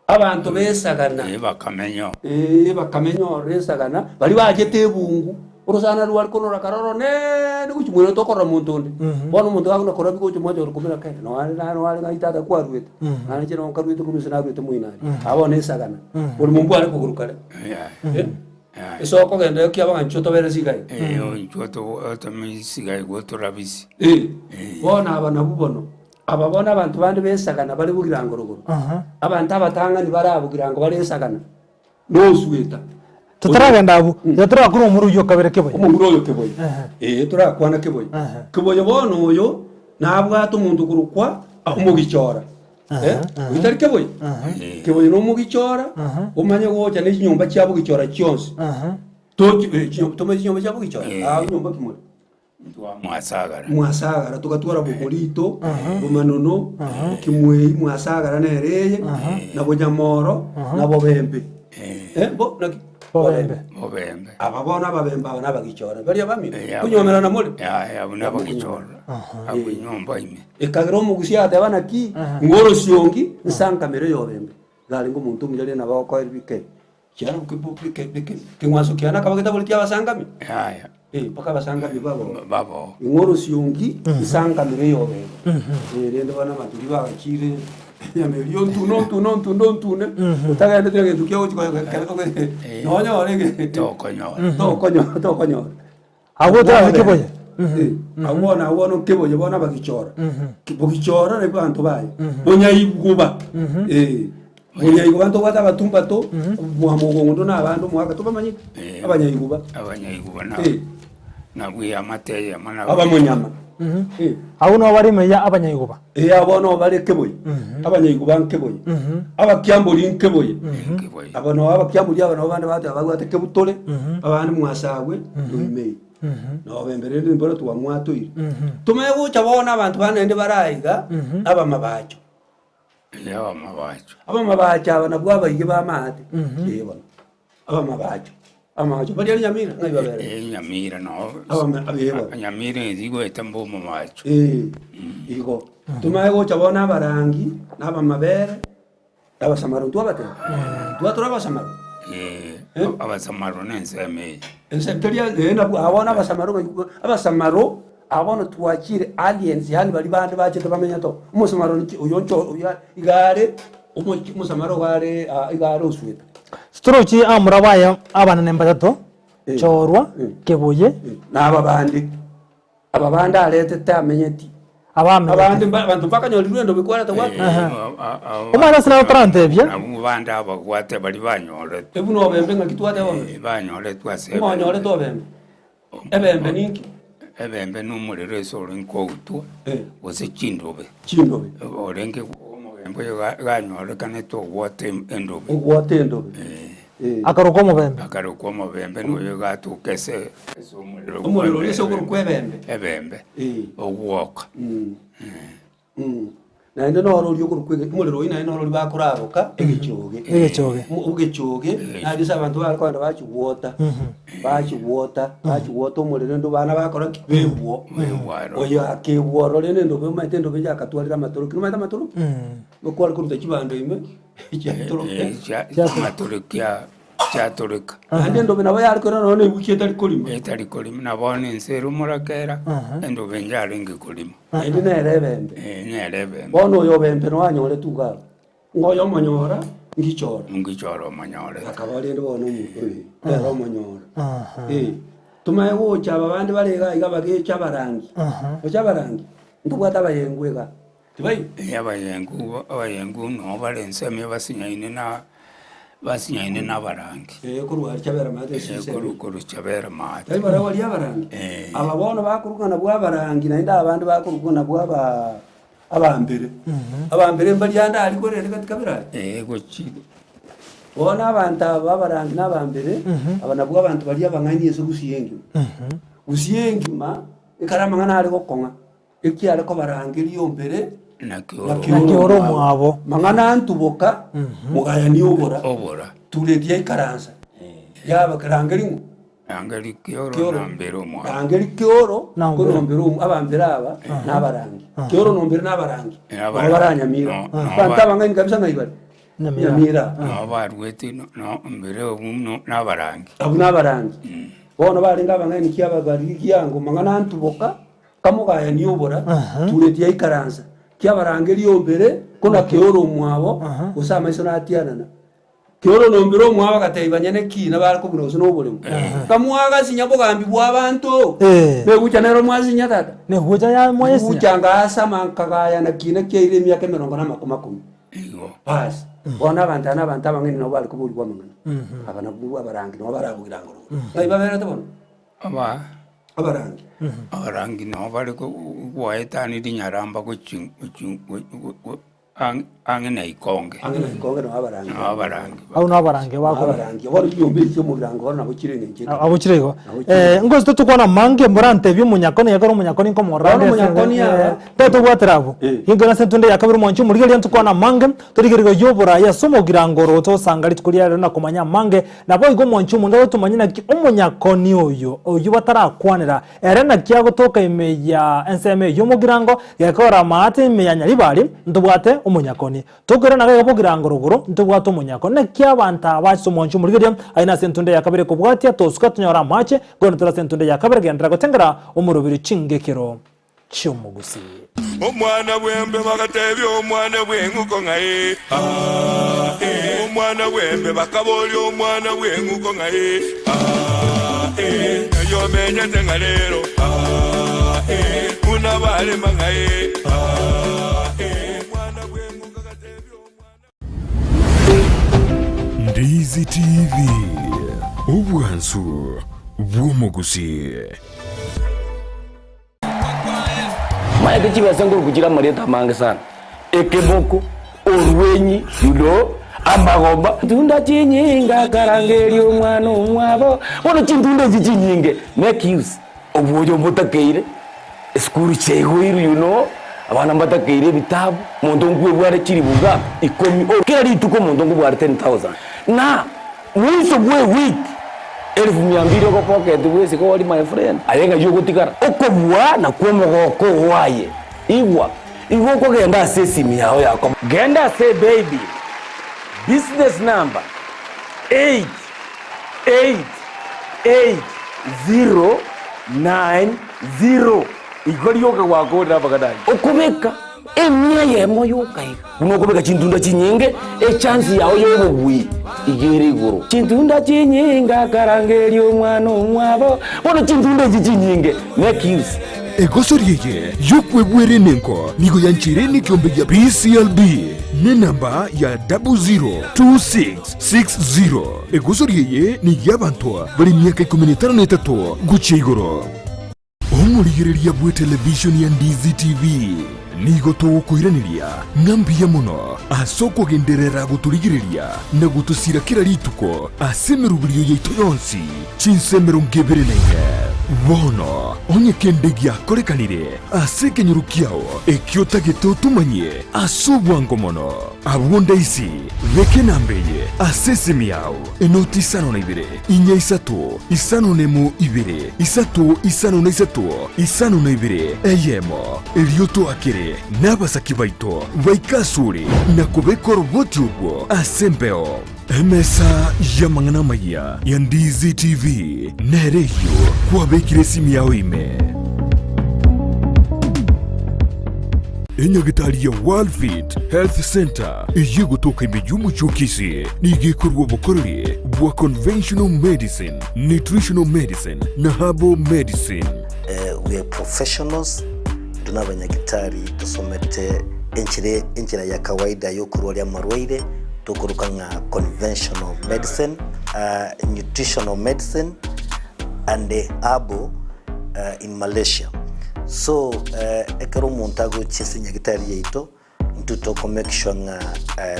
abanto b'esagana. Ee, bakamenya oo. Ee, bakamenya ororo esagana, baria bachete ebungu, orosana rware korora kare oronene gochia moino tokorora monto onde. Bono omonto gakona korora gocha mwancha ore komera kere, noare nare noare ng'ai tata kwaruete, naende inche nabo nkaruete korwa ase naruete moino aria. Aba bono esagana, bori mombu are kogoro kare. Yaya. Eh, ase okogenda ekiagera ng'a inchuo tobere sigai. Eh, inchuo tome sigai gotorabisi. Eh, bono aba nabwo bono, aba bono abanto bande besagana bare bogirango rogoro. Abanto abatang'ani bare abogirango bare esagana, nosueta. Totaragenda abwo, iga torakure omoro oyio okabere keboye. Omomura oyo keboye. Ehe. Eh, torakwana keboye. Ehe. Keboye bono oyo, nabwate omonto okorokwa omogichora. Eh, oyio tari keboye? Keboye nomogichora, omanye gocha ne chinyomba chia bogichora chionsi. Tochi eh, chinyomba tomanye chinyomba chia bogichora? Aa nyomba ki more? Mwasagara. Mwasagara togatwara boborito, bomanono, kimwei mwasagara nere eye, na bonyamoro, na bobembe. Eh, bo naki? Bobembe. Bobembe. Aba bono ababembe aba nabagichora baria bamino. Eh, abo- Konyomerana more? Yaya, abwo nabagichora. Abwo nyomba ime. Ekagera omogusia agateba naki, ng'a orosiongi nsankamere oyobembe. Iga arenge omonto omuya rende nabo agokoera bike. Kiaro keng'wanso kiane akaba getaboreti abasangami. Yaya. Eh, mpaka abasangami babo. Babo. Ing'o orosiongi nsankamere eyobembe. Eh, rende bono abanto riria bagachire enyama eria ontune ontune ontune ontune, otagendete egento kia ogochi nonyore ege Tokonyora. tokonyora tokonyora. Abwo tore keboye. Eh, abwo bono abwo bono keboye bono abagichora. Bogichora nabwo abanto baye. Bonyaiguba. Eh, bonyaiguba ntobwate abatumbato, mwamogondo na abande omwaka tobamanyete. Eh. Abanyaiguba. Abanyaiguba na. Eh. Nabwo eamate eyemo nabo. Abamonyama. Eh. Abwo nabo bare ime ya abanyaiguba. Eh, abwo nabo bare keboye. Abanyaiguba nkeboye. Abakiambori nkeboye. Nkeboye. Aba nabo abakiambori aba nabo bande bateba babwate kebutore, abande mwasagwe, noime. Nabo bembe rende mboro twamwatoire. Tomanye gocha bono abanto bande naende bare aiga, abamabacho. Eh, abamabacho. Abamabacho aba nabwo abaige b'amaate. Eh bono. Abamabacho, amabacho baria are Nyamira, ng'ai babere? Eh, Nyamira noo. Abama eh bono. Nyamira eri igoeta mba omobacho. Eh, igo. Tomanye gocha bono abarangi, na abamabere, abasamaro ntwabateba? Ntwatora abasamaro? Eh, abasamaro na ensemo eye. Ense teri eh nabwo aba bono abasamaro ng'ai abasamaro, aba bono twachire aliens yaani baria bande bachete bamenyete oo. Omosamaro nki oyo ncho oyo iga are omochi omosamaro iga are aa iga are osweta. Torochi abamura baye abanene mbatato, Chorwa, Keboye. Na aba bande, aba bande aretete amenyeti. Abamenyeti. Abande mba abanto mbakanyorirwe endo bikwarete gwati. Omwana ase nabo tarantebia. Abwo bande abagwate baria banyoretwe. Buna obembe ng'aki twateba obembe? Banyoretwe ase Ng'a onyorete obembe. Ebembe ninki? Ebembe nomorero ase orenge koutwa, gose chindobe. Chindobe. Orenge omobembe oyo ganyorekanete ogwota endobe. Ogwota endobe. Akarokwa omobembe. Akarokwa omobembe na oyo gatoka ase ase omorero. Omorero oria ase okorokwa ebembe. Ebembe, ogwoka. Naende noro oria okorokwa ege omorero oyio naende noro oria bakoraroka egechoge. Egechoge. Mo ogechoge, naende ase abanto bare kogenda bachigwota, bachigwota, bachigwota omorero ende abana bakora ki? Bebwo. Bebwo aro. Oyo akebwa ororo rende endobe omanyete endobe yakatwarire amatoroki, nomanyete amatoroki? Okware koruta chibando ime, chiatoroka. Chiamatorokia chiatoreka. Naende endobe nabo yare korera nonya na ewiki etari korima. Etari korima, na bono ense ere omorakera, endobe yarenge korima. Naende nere ebembe. Eh, nere ebembe. Bono oyo obembe noyo anyorete iga abwo, ng'a oyo omonyora, ngichora. Ngichora omonyorete. Akaba rende bono omo eh, nere omonyora. Eh, tomanye gocha aba bande bare iga iga bagecha abarangi, gocha abarangi, ntobwate abayengu igaa. Tibaiyo? Eh, abayengu abayengu noo bare ensemo basinyaine na basinyaine na abarangi. Eh, korwa aria Chabera maate ase Eh, ensemo. korwa korwa Chabera maate. Tari barabwo baria abarangi? Eh. Aba bono bakorokwa nabwo abarangi naende abande bakorokwa nabwo aba abambere. Abambere mbaria ande aria korende gati kabere aria. Eh, gochi Bono abanto aba abarangi na abambere, aba nabwo abanto baria abang'aini ase Gusii engima. Gusii engima, ekero amang'ana are gokong'a. Ekiare kobarangeria ombere Naki Naki ore omwabo. Mang'ana ntuboka, mogayani obora, Obora. tureti aikaransa. Yaba kerangeri ng'o? Rangeri kioro Kioro. na mbere omwabo. Rangeri kioro, Na ombere. kono ombere omo- abambere aba nabarangi. Kioro na ombere nabarangi. Nabarangi. Nabo baranyamira. No, no, Abanto ba- abang'aini kabisa ng'ai bare? Nyamira. Nyamira. Nabo barwete no- no mbere obwo no- nabarangi. Abwo nabarangi. Bono barenge abang'aini ki aba bari giango mang'ana ntuboka, Kamogayania obora, tureti aikaransa, kiabarangeria ombere, kona keoro omwabo, gose amaiso natianana. Keoro nombere omwabo agatebia banyene ki nabare kobuna gose noboremo. Kamwagasinya bogambi bw'abanto, Eh. negucha nero mwasinya tata. Negucha ya mwayesinya. Gucha ngaasama nkagayana kina kiaire emiaka emerongo na amakumi akomi. Igo. Basi, bono abanto aba nabanto abang'aini nabo bare koborigwa amang'ana. Aba nabwo abarangi nabo barabogira ngoro. Ng'ai baberete bono? Aba. Abarangi. Abarangi nabo bare goetania rinyaramba gochia gochia ang'e na ikonge. Ang'e na ikonge nabo abarangi. Nabo abarangi. Abwo nabo abarangi bakora. Abarangi. Bono chinyomba echi chi'omogirango bono nabo chire eng'encho eke. Abwo chire igo. Nabo chire. Eh, ngosi totokwana amange morantebie omonyakoni ekero omonyakoni nkomorora Bono omonyakoni aba. Tetobwatera abwo. Eh. Gento nase entunde ya kabere omwanchi omorigereria ntokwane amange, torigereria oy'oboraai ase omogirango oro tosanga rituko ria rero na komanya amange, Naboigo omwanchi omonto agotomanya naki omonyakoni oyo, oyio batarakwanera, ere naki agotoka ime ya ensemo eyio omogirango, gekora amaate ime ya Nyaribari, ntobwate omonyakoni. Tokoirana gaiga bogirango rogoro, ntobwate omonyakoni. Naki abanto aba ase omwanchi omorigereria, aye nase entunde ya kabere kobwatia, tosuka tonyore amache, korende tore ase entunde ya kabere genderera gotengera omorobiri chingekero. chi'omogusii. Omwana bw'embe bagatebia omwana bw'eng'uko ng'a ee, aa, ee. Omwana bw'embe bakaboria omwana bw'eng'uko ng'a ee, aa, ee. Ng'ai omenyete ng'a rero, aa, ee. Buna barema ng'a ee, aa, ee. Omwana bw'eng'uko agatebia omwana. Ndizi TV, obwansu bw'omogusii. Maete chibesa nkoruku chire amarieta amange sana, ekeboko, orwenyi, you know, amagomba. Chintunda chinyinge akarangeria omwana omwabo, bono chintunda echi chinyinge make use obwoyo mbotakeire, esukuru chiaigoirwe you know, abana mbatakeire ebitabu, omonto nkwebware chilifu ngapi? Ikomi, kera rituko omonto nkobware 10,000 na Mwiso bw'ewiki elifu mia mbili ogopocket bw'esiko ori my friend, aye ng'ai ogotigara? Okobua nakwo omogoko oo aye. Igwa, igo okogenda ase esimi yao ya koba. Genda ase ebaybill, business number 8888090, igo rioka gwakorire amang'ana ayio. Okobeka. Emia eyemo yoka iga. Buna okobeka chintunda chinyinge, echansi yao y'obobui iga ere igoro. Chintunda chinyinge akarangeria omwana omwabo. Bono chintunda echi chinyinge make use. Egosori eye y'okwebwera enengo nigo yancheire nekiombe gia BCLB nenamba ya 002660. Egosori eye ney'abanto bare emiaka ikomi na etano na etato gochia igoro. Omorigereria bw'etelevishoni ya Ndizi TV nigo togokoiraneria ng'a mbuya mono ase okogenderera gotorigereria na gotosira kera rituko ase emeroberio yaito yonsi chinsa 24. Bono onye kende giakorekanire ase ekenyoro kiao ekio otagete otomanyie ase obwango mono, abwo ndaisi beka enamba eye ase esimi yao enoti isano na ibere Inya isato, isano nemo ibere, isato isano na isato, isano na ibere, eyemo. Erio toakere nabasaki baito baike asore na kobeka oroboti orwo ase embeo. Emesa y'amang'ana amayia ya Ndizi TV nere eyio kwabekire esimi yao ime. Enyagitari ya Worldfit Health Center Eyio egotoka ime y'omochie o Kisii nigo ekorua obokoreri bwa conventional medicine, nutritional medicine na herbal medicine. We are professionals, intwe nabanyagitari tosomete enchera enchera ya kawaida yokorwaria amarwaire tokoroka ng'a conventional medicine, nutritional medicine and herbal in Malaysia. So ekero omonto agochia ase enyagitari yaito. Intwe toko make sure ng'a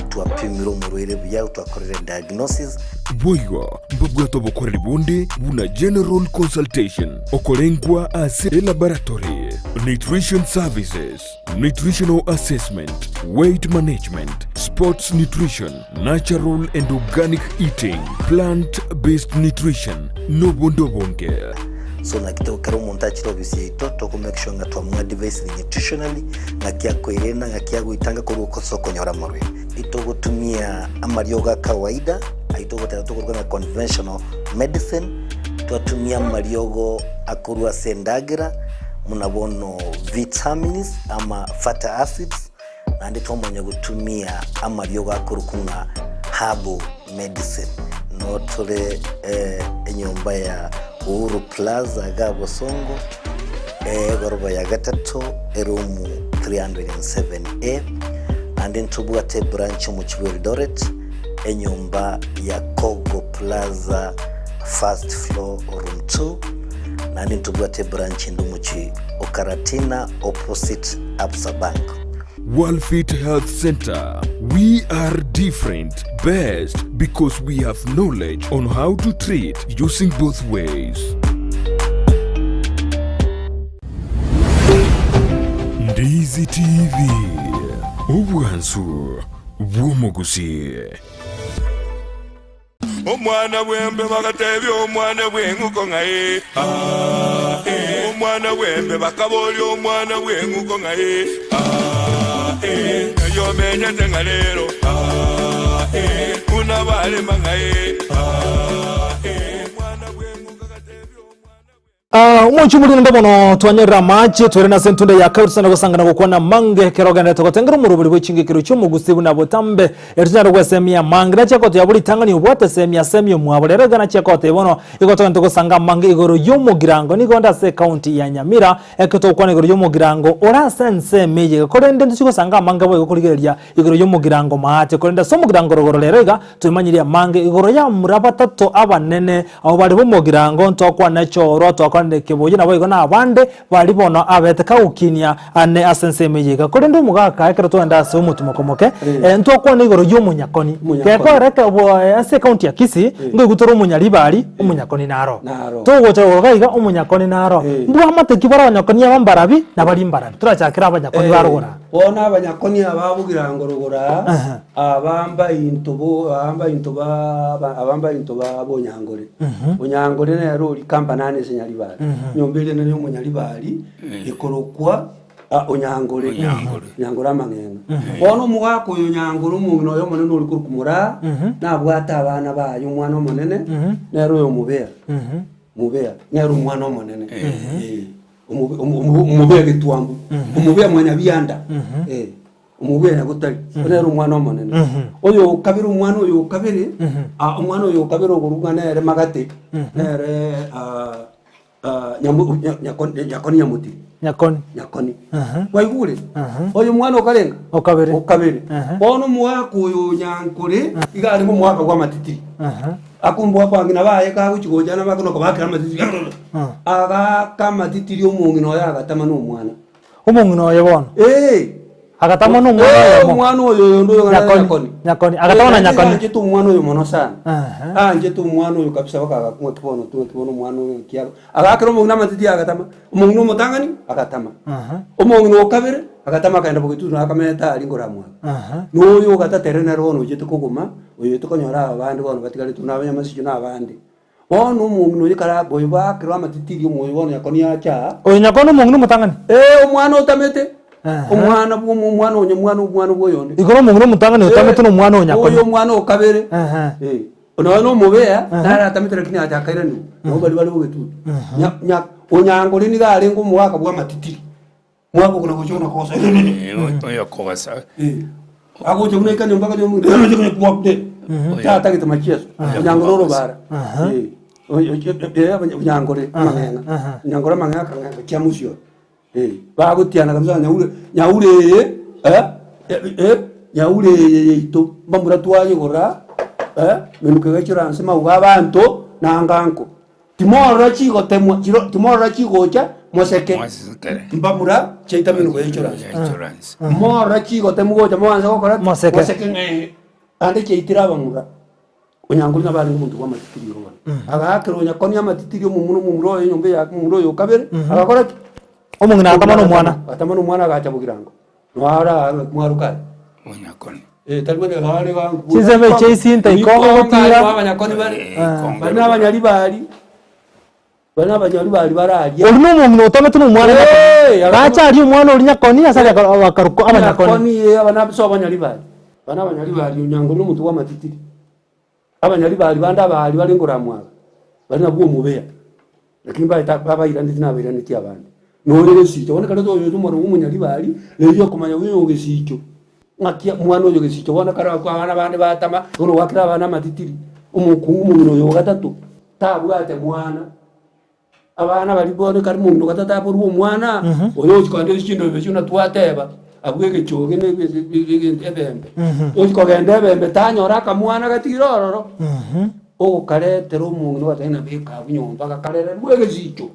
twapimire omorwaire buya, twakorire diagnosis. Boigo mbabwate obokoreri bonde buna general consultation, okorengwa ase elaboratory, nutrition services, nutritional assessment, weight management, sports nutrition, natural and organic eating, plant based nutrition, nobonde obonge. So naki to ekero omonto achire ofisi yaito, toko make sure ng'a twamoadvisire nutritionally, ng'aki akoirena, ng'aki agoitanga korwa ase okonyora amarwaire. Itogotumia amariogo a kawaida, ayio togoteba tokoruga ng'a conventional medicine, twatumia amariogo akorwa ase endagera, buna bono vitamins ama fatty acids, naende twamanya gotumia amariogo akorokwa ng'a herbal medicine. Noo tore enyomba ya Uhuru Plaza iga Bosongo, egoroba ya gatato, eroom 307A, naende ntobwate ebranch omochie bwa Eldoret, enyomba ya Kogo Plaza first floor room 2, naende ntobwate ebranch ende omochie o Karatina opposite Absa Bank. Worldfit Health Center, we are different, best because we have knowledge on how to treat using both ways. Ndizi TV, obwansu bw'omogusii. Omwana bw'embe bagatebia omwana bw'eng'uko ng'a ee, aa, ee. Omwana bw'embe bakaboria omwana bw'eng'uko ng'a ee, aa, ee. Ng'ai omenyete ng'a rero, aa, ee. Buna barema ng'a ee, aa, ee. Omwana bw'eng'uko agatebia omwana bw'embe. Omochie omoria naende bono twanyorire amache, twerende ase entunda ya kabere tosana gosangana gokwana amange ekero ogenderete gotengera omoroberi bwe chingekero chi'omogusi buna botambe, erio tonyare gwesemia amange. Nachia goteba buna ritang'ani obwate semia semia omwabo rero iga nachia goteba bono igo togende gosanga amange igoro y'omogirango. Nigo onde ase ecounty ya Nyamira ekero togokwana igoro y'omogirango ore ase ensemo eye iga korende ntochie gosanga amange boigo korigereria igoro y'omogirango maate korende ase omogirango rogoro rero iga Twemanyirie amange igoro y'abamura batato abanene, abwo bare b'omogirango, ntwakwana echorwa, twakwanire. Ekeboyio naboigo na abande baria bono abete kagokinia ane ase ensemo eye iga. Korende omogaka ekero twagenda ase omotimoko omoke, ntwakwana igoro y'omonyakoni. Gekoera eke bo ase ekaunti ya Kisii, nkoigwa tore omonyaribari, omonyakoni naro. Togocha igoro iga iga, omonyakoni naro. Mbwamate ki bare abanyakoni aba mbarabi, na baria mbarabi. Torachakere abanyakoni ba rogoro aa. Bono abanyakoni aba bogirango rogoro aa, aba mbainto bo aba mbainto ba aba mbainto ba bonyangore. Onyangore nere oria kambanane ase Nyaribari. Enyomba eria nere y'omonyaribari ekorokwa Onyangore. Onyangore amang'eng'e. Bono omogaka oyo Onyangore omong'ina oye omonene oria korokwa Moraa, nabwate abana baye omwana omonene, nere oyo Mobea. Mobea nere omwana omonene. Omobea getwambu, omobea mwanyabianda. Omogwenia gotari, oyo nere omwana omonene. Oyo okabere omwana oyo okabere, ah, omwana oyo okabere okorwa ng'a nere magate, nere ah, ah, nyamu- nya- nyako- nyakoni nyamotiri. Nyakoni. Nyakoni. Kwaigure? Oyo omwana okarenga? Okabere. Okabere. Bono omogaka oyo onyankore, iga arenge omogaka bwa amatitiri. Akombua abang'ina baye kagochia gocha nabo akonya kobakera amatitiri, agaaka amatitiri omong'ina oye agatama na omwana. Omong'ina oye bono. Ee. Agatama na omwana Ee, oyomo. omwana oyo oyo oyo ng'a Nyakoni. Nyakoni. Nyakoni. Agatama na Ee, Nyakoni. Anchete omwana oyo mono sana. Aha. Anchete omwana oyo kabisa mpaka agakwa ng'aki bono tu ng'aki bono omwana oyo ng'aki aba. Agakera omong'ina amatiti agatama. Omong'ina omotang'ani agatama. Aha. Omong'ina o kabere agatama akaenda bogetutu na akamenta aria nkoramwake. Aha. Na oyo o gatato ere nere bono ochete kogoma, oyoete konyora aba bande bono batigaretwe na abanyamasicho na abande. Bono omong'ina oyo kare oyo baakerwe amatitiri omoyo bono Nyakoni acha aa. Oyo Nyakoni omong'ina omotang'ani? Ee, omwana otamete, Aha. omwana bwa omo- omwana onye omwana omwana bwa oyonde. Igoro omong'ina omotang'ani otamete na omwana o Nyakoni. Oyo omwana o kabere. Aha. Eh, nonya na omobea, nare atamete lakini acha akairanigwa, nabo baria bare bogetutu. Nya- nya- Onyangore nigo arenge omogaka bwa amatitiri. Mwaka okona gocha ona kogosa Oyo kogosa. Agocha buna eka nyomba akanyomba tatagete machieso onyangore orobara onyangore amang'eng'a onyangore amang'eng'a akang'eng'a chia mosio bagotiana kabisa nyaure nyaure eye nyaure eye yaito mbamura twayegora menuko egachora nse mauga abanto nanga nko. Timorora chigotemwa, chiro, timorora chigocha moseke. Mwasekere. Mbamura chiaita menuko yaichora nse. Yaichora nse. Morora chigotemwa gocha moanse gokora ki? Moseke. Moseke ng'ee. Ande chiaitire abamura. Onyangori nabo arenge omonto bwa amatitiri igo bono. Agaakera onyakonia amatitiri omomura omomura oye enyomba eya omomura oyo okabere, agakora ki? Omong'ina agatama na omwana. Agatama na omwana agacha bogirango. Noara mwaruka aye. Onyakoni. Eh, tari bwene bare ba Chinsemo echi esinta ikongo gotira. Abanyakoni bare. Eh, ikongo Bari nabanyari bari. Bari nabanyari bari bararia. Ori nomong'ina otamete nomwana Eh, Nyakoni. agakora- Gacha aria omwana oria Nyakoni ase aria bakarokwa abanyakoni. Nyakoni eh, aba nabe abanyari bari. Bana abanyari bari onyangori omonto bwa amatitiri. Abanyari bari bande abaari bare nkoramwaga, bari nabwo omobea, lakini mbaete babairaneti nabairaneti abande. Nore gesicho, bono ekero toyocha omwana bwa omonyaribari, riria okomanya buna oyo gesicho, ng'aki omwana oyo gesicho bono ekero akwa abana bande batama, bono gwakera abana amatitiri, omokungu omong'ina oyo ogatato, tabwate mwana. Abana baria bono ekero omonto gatato aborwe omwana, oyo ochia kogenda ase chindobe echio buna twateba, abwo egechoge na ebembe. Ochia kogenda ebembe tanyora akamwana gatigire ororo, ogokaretera omong'ina ogateba ng'a beka abwo nyomba gakarererwa egesicho.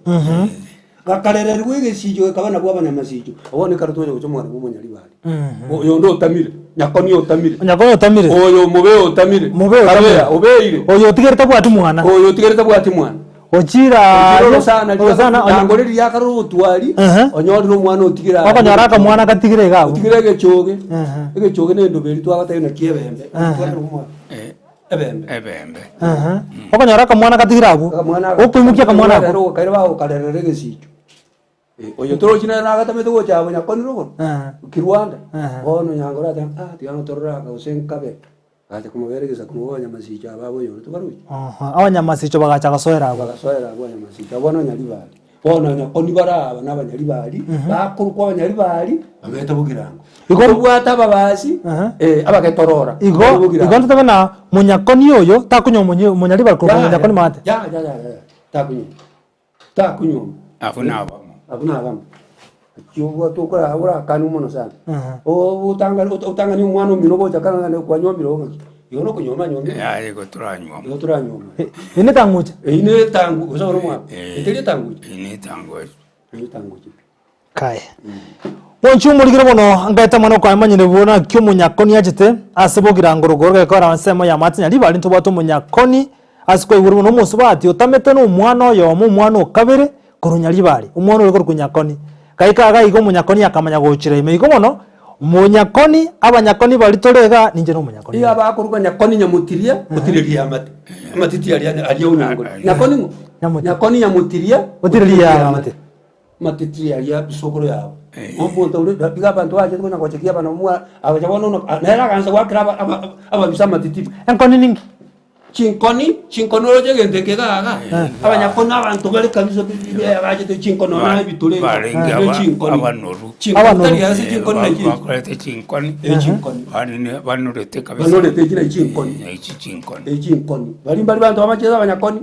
Gakarererwa egesicho gekaba nabwo abanyamasicho. Bono ekero twacha gocha omwana bwa omonyaribari, oyonde otamire, nyakoni otamire, Nyakoni otamire. oyo omobe otamire, Mobe otamire. Kabea obeire, Oyo otigerete tabwati mwana. oyo otigerete tabwati mwana. Ochire aaria, Orosana orosana, onye- riangore riria akare orotwari, Ehe. onyorire omwana otigire aaria. Okonyora akamwana gatigire iga abwo. Otigire egechoge, Ehe. egechoge na endobe eria twagotebia naki ebembe. Ehe. Twakera omwana. Eh, Ebembe. ebembe. Ehe. Okonyora akamwana gatigire abwo. Akamwana aka- Okoimokia akamwana Rero ako. okaire bagokarerera egesicho. Eh, oyo torochi nere nagatamete gocha abwo nyakoni rogoro. Ehe. Kirwanda. Ehe. Bono nyangore ateba, ah tiga ngotorore aka gose nkabe. Agacha komobera egesaku nigo abanyamasicho aba aboyore tibarochi. Aha, abanyamasicho bagacha gosoera abwo. Bagasoera abwo abanyamasicho abwo nabanyaribari. Bono nyakoni bare aba nabanyaribari, bakorokwa abanyaribari, bamete bogirango. Igo- Tobwate ababasi, Aha. eh, abagetorora, Igo bari bogirango. igo ntotabe na monyakoni oyo takonya omonye omonyaribari korwa Ya, monyakoni maate. ya, ya, ya, ya, takunywa. Takunywa. Abwo nabamo. Abwo nabamo. Ekio obwate okora orakanu mono sana. Otangani otangani omwana omino gocha kare naende kwanywa omino ng'aki. Igo nokonyuoma anyuomire? Yaya igo toranyuoma. Igo toranyuoma. Eye netang'uche? Eyio ne etangu gose ore omwabo? Eteri etanguche? Eyio ne etanguche. Eyio etanguche pi. Kaye. Bonchi omorigire bono ngaeta mwana okwamanyire buna naki omonyakoni achete ase bogirango rogoro gekora ensemo ya matinya ribari ntobwate omonyakoni ase kwaigure buna omosubati otamete na omwana oyomo omwana okabere korwa nyaribari omwana ore korokwa nyakoni gaika iga iga omonyakoni akamanya gochira ime igo bono omonyakoni abanyakoni baria tore iga ninche na omonyakoni. Iga abakoruga nyakoni nyamotiria otirerie amate amatiti aria aria onyangori nyakoni ng'o Nyamotiria. nyakoni nyamotiria Otirerie amate. Amatiti aria isokoro yabo. Omonto oria iga abanto bachete konya gochekia abana mwa agacha bono ono nere agansa goakera aba aba ababisa amatiti. Enkoni ninki? Chinkoni, chinkoni oroche egento eke iga iga, abanyakoni abanto bare kabisa bachete chinkoni nonya na ebitore iga, Barenge ne aba- chinkoni. abanoru. Chinkoni Abanoru. tari ase chinkoni nachi echi. Bakorete chinkoni. Eh, chinkoni. Banene banorete kabisa. Banorete echi nachi chinkoni. Eh, echi chinkoni. Eh, chinkoni. Baria mbari banto bamachete abanyakoni,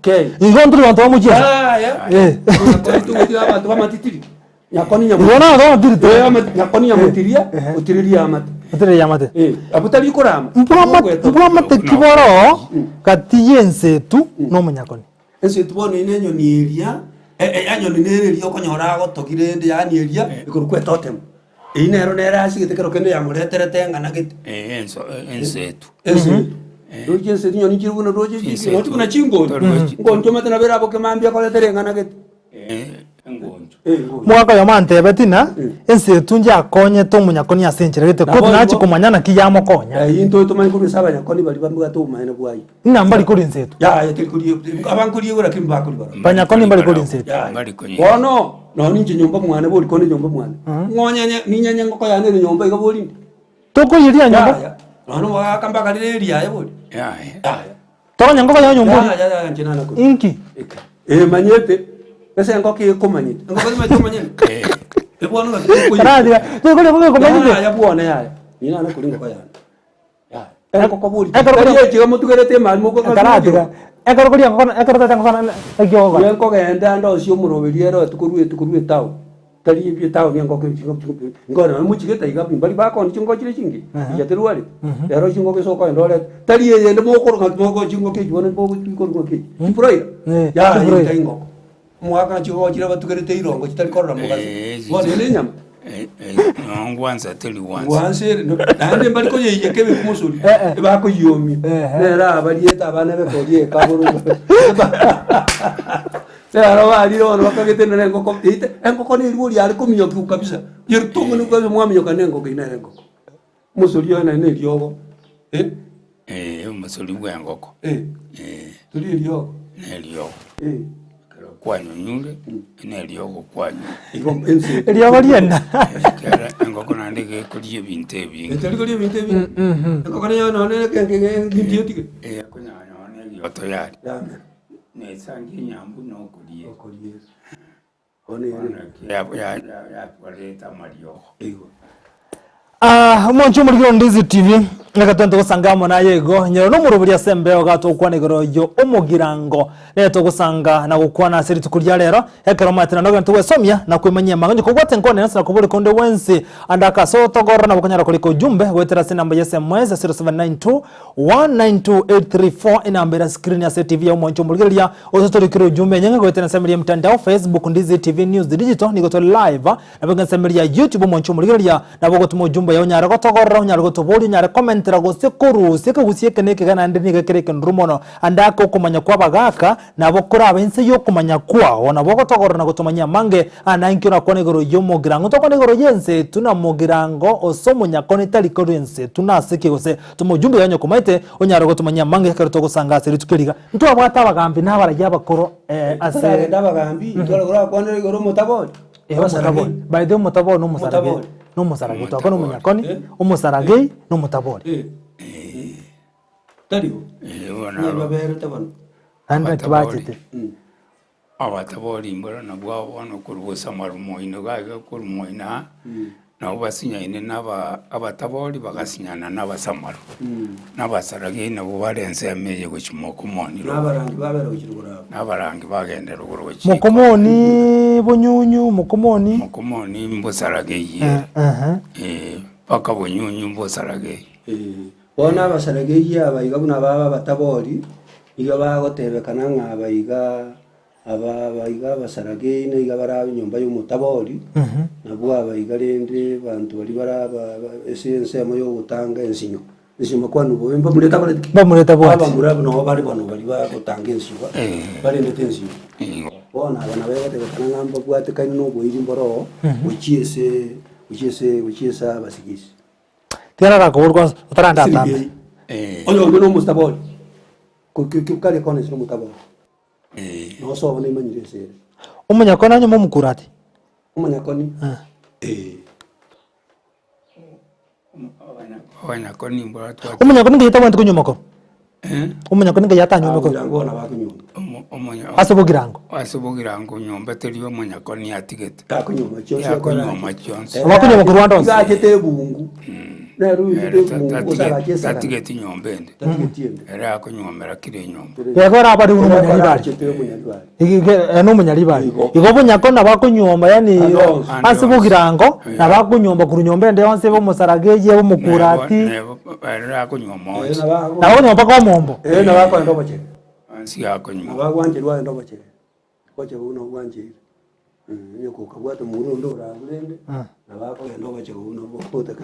kei. Igo nturi banto bamochiesa. Yaya. Eh. Nyakoni togotira abanto bamatitiri. Nyakoni Igo na abanto bamatitiri. Eh, ama- nyakoni nyamotiria, otiriria amate. Otiriria amate. Eh, abwo tari korama. Mbwamate mbwamate ki boroo gati y'ensetu na omonyakoni. Ensetu bono eye nenyoni eria, e- e- enyoni nere eria okonyora agotogire ende yaani eria ekorokwa etotem. Eyio nero nere asigete kero kende yamoreterete eng'ana gete. Eh, enso ensetu. Ensetu. Roche ensetu nyoni chire buna roche chi- Ensetu. noti buna chingoncho. Roche. Ngoncho omanyete nabo eraboke mambia akoretere eng'ana gete. Eh, engoncho. Eh, engoncho. Omogaka oyomo antebeti ng'a ensetu njakonyete omonyakoni ase enchera gete Nabo koti nachi igo. komanya naki yamokonya. Eh, intwe tomanye korwa ase abanyakoni baria bambwate obomaene bwaye. Ng'a mbari koria ensetu. Yaya teri koria abankoriegwa lakini mbakori barabwo. Banyakoni mbari koria ensetu. Yaya. Mbari konyenya. Bono nonya ninche nyomba mwane bori kone nyomba mwane. Ng'onyenye ninyenye engoko yane ere nyomba iga bori inde. Tokoyeria nyomba. Yaya. Nonya omogaka mbakarire eriaye bori. Yaya. Yaya. Tokonya engoko yaye nyomba oria. Yaya yaya inche nana koria. Inki? Eke. Emanyete ase engoko ekomanyete. Engoko timanyete omanyene. Eh bono ng'aki tokoyia. Karatiga, tokoria engoko ekomanyete. Yaya bwone yaya. Inche nana koria engoko yane. Ekero koria- Ekero echiga motugerete emari mokoka Ntaratiga. Ekero koria engoko ekero tata engoko naki ogokora. Nkogenda ndosie omoroberi ere otukorwa etukorwa etown tari ebi etown engoko ngono nonye mochigete iga pi mbari bakoonia chingoko chire chingiya inche tirwareti rero chingoko ase okogenda orete tari eyende mokorwa ng'aki moko chingoko echi bono mokorwa ng'aki echi chibroiler Eh, yaya chibroiler. tari ngoko. Omogaka ng'a chingoko chiria batugerete irongo chitari korora mogaso Eh, bono eye nenyama. Eh, eh, no ngwansa teri gwansa. Gwansa ere no- naende mbari koyeiyeka ebe komosori Eh, eh. ebakoyiomia Eh, eh. nere abariete abana bekori ekaboro nero barire bono bakagete nere engoko eite engoko na eribori yare kominyokiwa kabisa yeritong'ani kabisa mwaminyoka na engoko eyio nere engoko omosori oye naende na eriogo eh. Eh, omosori bwa engoko. Eh. Eh. Tori eriogo. Na eriogo. Eh. Ekero kwanyunyure, na eriogo kwanywa. Igo ense. Eriogo rienda. Ekero engoko naende iga ekoria ebinto ebinge. Etari koria ebinto ebinge. Engoko niyo nonye na ebinto etige. Eh, ekonyora nonye na erioto yaria. Yamera. Na esangi enyambu na okoria. Okoria. Bono ere. Bono ya- ya- yatwarete amariogo. Igo. Ah, omonche omorikire Ndizi TV reka twende togosanga amo naye igo nyero nomorobori ase embeo iga togokwana igoro yo omogirango nere togosanga na gokwana ase rituko ria rero ekero omanyete naende ogende togwesomia na kwemanyia amang'ana onye kobwate enkwana yonsi na kobori konde gwensi ande akase otogorora nabo okonyara korika ujumbe goetera ase enamba ya sms 0792 192834 enamba ere screen ase TV ya omonche omorigereria ototorikire ujumbe enyeng'e goetera ensemo ya mtandao Facebook Ndizi TV News Digital nigo tore live Nabo ensemo ya YouTube omonche omorigereria nabo ogotuma ujumbe yaye onyare gotogorora onyare gotoboria onyare komentera gose korusia ekegusia eke na ekegena naende nigo kere ekenuru mono ande ake okomanya kwa abagaka nabo korabe inse yokomanya kwao nabo ogotogorora na gotomanyia amange aa nainki orakwane igoro yomogirango ntokwane igoro yense na mogirango ose omonyakoni tari korwa ense tu nase ki gose toma ujumbe yaye onye komaete onyare gotomanyia amange ekero togosanga ase rituko eri iga ntwabwate abagambi na abarayia abakoro ase Totaragenda abagambi, tware korakwanera igoro omotabori. Eh, omotabori. By the way, omotabori na omosaragei. Omotabori. Na omosaragei. Twakwana omonyakoni, Eh. omosaragei, na omotabori. Eh. Tari bo. Eh, bono Nigo aro. baberete bono. Naende naki Abatabori. bachete. Abatabori mboro nabwo abo bono korwa bosamaro moino iga iga korwa moino aa, nabo basinyaine na aba abatabori bagasinyana na abasamaro. Na abasaragei nabwo bare ensemo eye gochia mokomoni Na rogoro. abarangi babera gochia rogoro abwo. Na abarangi bagenda rogoro gochia iko. Mokomoni bonyunyu, mokomoni. Mokomoni mbosaragei ere, Ehe. eh, mpaka bonyunyu mbosaragei. Eh. Bono abasaragei aba iga buna baba abatabori, iga bagotebekana ng'a aba iga aba aba iga abasaragei na iga bare enyomba ya omotabori, nabwo aba iga rende abanto baria bare aba aba ase ensemo ya ogotanga ensinyo. Ensinyo makwani bobe mbamura etakoreti ki? Mbamura etabwati. Abamura abwo nabo bare bono baria bagotanga ensinyo barendete ensinyo. Bono aba nabo egotebekana ng'a mbabwatekaine na oboiri mboro oo, gochia ase gochia ase gochia ase abasigisi. Tiga narakoboria kwanza otaranda atambe. Oyo onde nomotabori, kare kono ase omotabori, nosobo naimanyire ase ere. Omonyakoni anywe omokurati. Omonyakoni? Eh. Abanyakoni mbwatwate. Omonyakoni ngai atabwate konywa makoro? Omonyakoni ngai atanywa makoro? Bogirango bono bakunywa. Omo- Ase bogirango. Ase bogirango nyomba teri omonyakoni atigete. Gakunywa chionsi. Gakunywa chionsi. Abakunywa korwa ande onsi. Iga achete ebungu. Nere oyochete ebungu gose agacha esagane. Tatigeti nyomba ende. Tatigeti ende. Ere akonywomera kera enyomba. Yego ore abare buna omonyaribari. Achete omonyaribari. Ere nomonyaribari. Igo. Igo obonyako nabo akonyuoma yaani Ande onsi. Ande ase onsi. bogirango Eh. nabo akonyuoma korwa nyomba ende yonsi ebe omosaraga eye ebe omokurati. Nebo- nebo- ere akonywoma Eh, onsi. nabo ago- Nabo akonyuoma mpaka omombo. Eh, nabo akoenda obochere. Onsi akonyuoma. Nabo agwancherwa aende obochere. Obochege buna obwancheire. Onye kokabwate omong'ina onde orabwo rende, nabo akogenda obochege buna obotake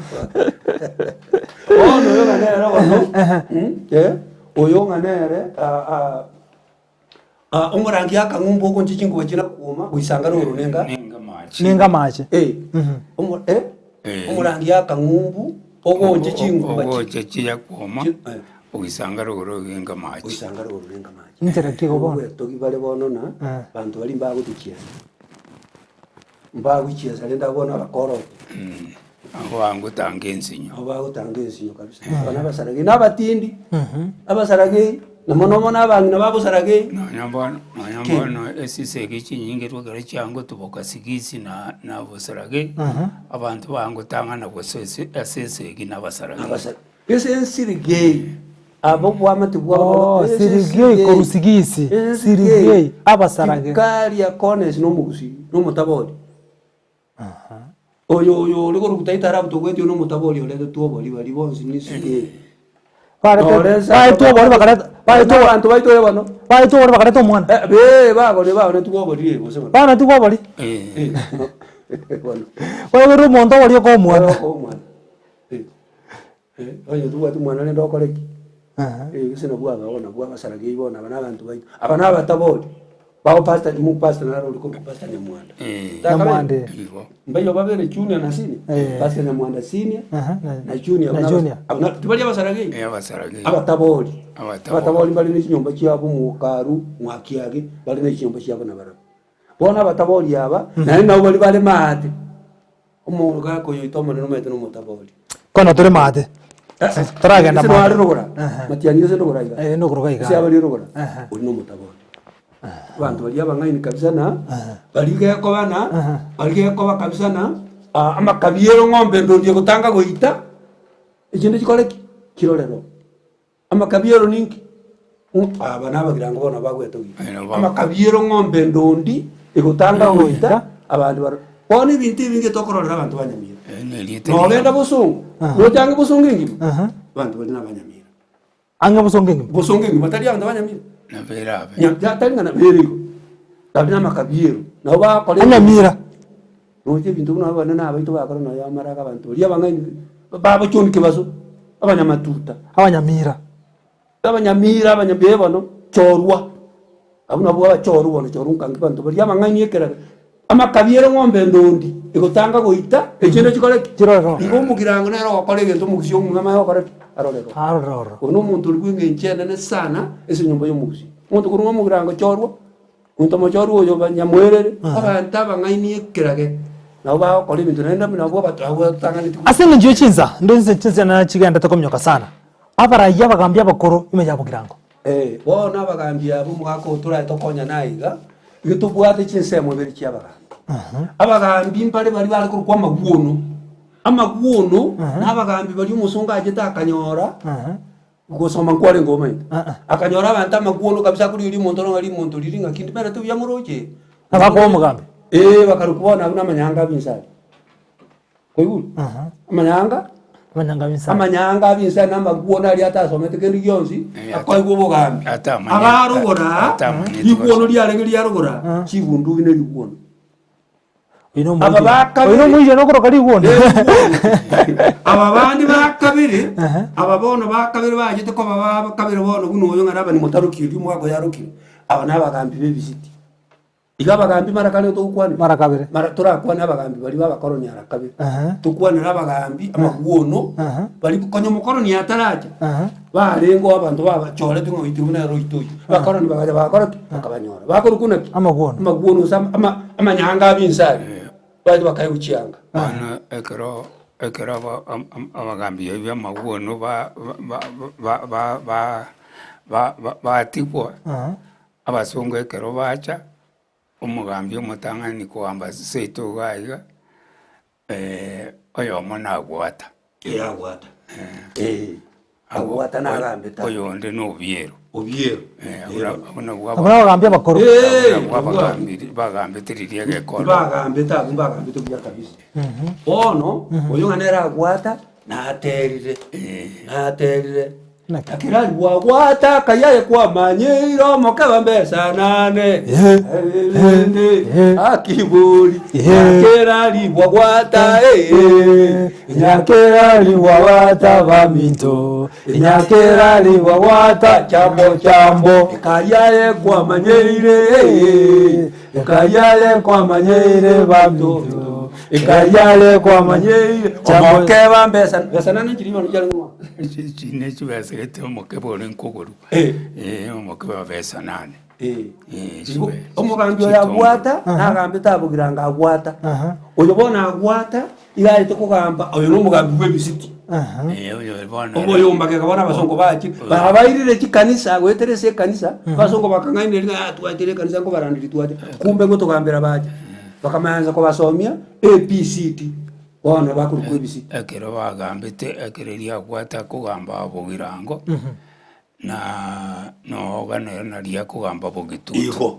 Bono oyo ng'a nere bono, eh, oyo ng'a nere omorangi akang'umba ogoncha chingubo chire kwoma goisanga roro nenga Nenga amache. Ninga amache. Eh, omo eh, omorangi akang'umbu ogonche chinguba chi- Ogocha chiya kwoma, chi- eh. ogisanga rogoro ogenga amache. goisanga roro nenga amache. Inchera ki igo bono? Obwetogi bare bono na Eh. banto baria mbagotochiesa mbagochiesa rende abwo bono abakoroki Abwo bagotanga ensinyo. Abwo bagotanga ensinyo kabisa. Aba nabasaragei na abatindi, abasaragei, na mono mono abang'ina ba bosaragei. Nonya bono, nonya bono esisegi chinyinge ekero chiangotuboka sigisi na na bosaragei, abanto bagotang'ana gose ase ase esegi na abasaragei. Abasara ase ensirigei, abo obwamate bwabo Oh, ase sirigei korwa sigisi, ase sirigei, abasaragei. Tikaria kones na omogusii, na omotabori. Oyo oyo ore korokwa Taita Arabu togweti oyo nomotabori oretetwe obori baria bonsi nisike. Barete baetwe obori bakareta baetwe abanto baito oyo bono. Baetwe obori bakareta omwana. Eh, be bagore baonetwe obori eh, gose bono. Baonetwe obori. Eh. Bono. Oegure omonto obori okoa omwana. Okoa omwana. Eh. Eh, onye tobwati omwana rende okore ki? Eh, gose nabwo aba bono nabwo abasaragei bono aba na abanto baito. Aba na abatabori, bao pastor mo pastor naro ore korokwa pastor Nyamwanda. Eh. Takabere? Nyamwanda. Igo. Mbaiyo babere junior na senior. Eh. Pastor Nyamwanda senior Aha, na- na junior na abwo junior. abwo na- tibari abasaragei? Eh, abasaragei. Abatabori. Abatabori. Abatabori mbare ne chinyomba chiabo mokaru, mwakiage, bare ne chinyomba chiabo nabarabwo. Bono abatabori aba, naende nabo baria bare maate. Omonto gakoyoita Omonene omanyete nomotabori. Kono tore maate. Toragenda Ase maate. noare rogora. Aha. Matiang'i ase rogora iga. Eh, nokoroga iga. Ase abare rogora. Aha. Oria nomotabori. Abanto baria abang'aini kabisa na baria gekoba na baria gekoba kabisa na ah, amakabiero ng'ombe ndondi egotanga goita echinde chikore ki? Chirorero. Amakabiero ninki? Aba nabagirango bono bagwetogia. Amakabiero ng'ombe ndondi egotanga goita abanto barore. Bono ebinto ebinge tokororera abanto ba Nyamira. Nogenda bosongo, nochange bosongo engima, abanto baria nabanyamira. Ang'e bosongo engima? Bosongo engima tari abanto ba Nyamira. Nabere abe. Nya- tari ng'a nabere igo. Baria namakabiero. Nabo bagokora Anyamira. Roche ebinto buna abanene abaito bakora nonya amaraga abanto baria abang'aini babochoni kebaso, abanyamatuta. Abanyamira. Abanyamira, abanyabee bono, chorwa, abwo nabwo abachorwa bono chorwa nkangi abanto baria abang'aini ekerage, amakabi ere ng'ombe endondi, egotanga goita, echinde chikore ki? Chirore. Igo omogirango nere ogokora egento omogusii omong'ina amanye gokora ki? Arore roro. Arore roro. Oyo na omonto oria bw'eng'encho enene sana ase enyomba ya omogusii. Omonto korwa ng'a omogirango chorwa, Omonto omochorwa oyo banyamwerere, abanto abang'aini ekerage, nabo bagokora ebinto naende nabwo abato abwo batang'aneti gocha. Ase engencho ye chinsa, ndo inse chinsa naye chigendete kominyoka sana, abarayia abagambi abakoro ime ya bogirango. Eh, bono abagambi abwo omogaka oyo torae tokonyane aiga, igo tobwate chinsemo ibere chia abagambi. Abagambi mbare baria bare korokwa amagwono, amagwono na abagambi baria omosongo achete akanyora. Gosoma nkwarenge omanyete. Akanyora abanto amakuono kabisa akorigereria omonto ore ng'a rimonto riria ng'aki ndimerete buya moroche. Abakoa omogambi. Ee, bakarokwa bono abwo namanyanga abinsa aria. Kwaigure? Amanyanga. Amanyanga ab'insa. Amanyanga ab'insa na amaguono aria atasomete kende gionsi, Eh, akoigwa obogambi. atamanyeti- Abarogora, atamanyeti riguono riarenge riarogora, chibunduki ne riguono. Oyo Aba nomoiyo. bakabere- Oyo nomoiyo nokoroka riguono. Aba bande ba kabere, aba bono ba kabere bachete koba ba kabere bono buna oyo ng'a Labani motaroki erio omwaka oyo arokire, aba nabagambi b'ebisiti. Iga abagambi mara kare togokwana Mara kabere. mara torakwane abagambi baria babakoroni ara kabere. Aha. Tokwanere abagambi amaguono Aha. baria konya omokoroni ataracha Aha. barengeo abanto babachoretwe ng'a oito buna ere oito oyio. Abakoroni bagacha bagakora ki? Bakabanyora. Bakorokwa naki? Amaguono. Amaguono gose ama- ama- amanyanga ab'inse aria. Bacha bakaegwa chianga. Bono ekero ekero aba- am- am- abagambi abwo b'amaguono ba- ba- ba- ba- ba- ba- ba- batigwa. Aha. Abasongo ekero bacha, omogambi omotang'ani kogamba seito iga iga, oyomo nagwata. Ee agwata. Ee, agwata nagambete. Oyonde na Obiero. Obiero. Abwo nabwo Abwo nabagambi abakoro. Ee, nabwo abagambiri bagambete riria egekoro. Bagambete abwo mbagambete buya kabisa. Bono, oyo ng'a nere agwata, naterire, naterire. Naki? Lakini bwagwata akayaye kwamanyeire omokeba mbesa nane Erinde akibori nyakera ribwagwata Nyakera ribwagwata baminto, nyakera ribwagwata chambo chambo. Ekayaye kwamanyeire Ekayaye kwamanyeire baminto, ekayaye kwamanyeire chambo. Omokeba mbesa mbesa nane chiri bono chiarenge ng'o? Chine chibesa gete omokebe ore nkogorwa. Eh. Eh, omokebe wa nane. Eh. Eh, Igo, chibe- omogambi oyo chitongo. agwata nagambete abogiranga agwata Aha. oyo bono agwata iga arete kogamba oyo na omogambi bwa ebisiti Aha. Eh, oyo bono oboyombakeka bono abasongo bachi babairire chikanisa goetera ase ekanisa abasongo bakang'aineria ng'a ah, twachire ekanisa nkobaranderia twacha kumbe ngotogambera bacha bakamansa kobasomia ABCD bono bakorokwa ebisiti Ekero bagambete ekero riagwata kogamba bogirango, na nooga nero naria akogamba bogitutu. Igo.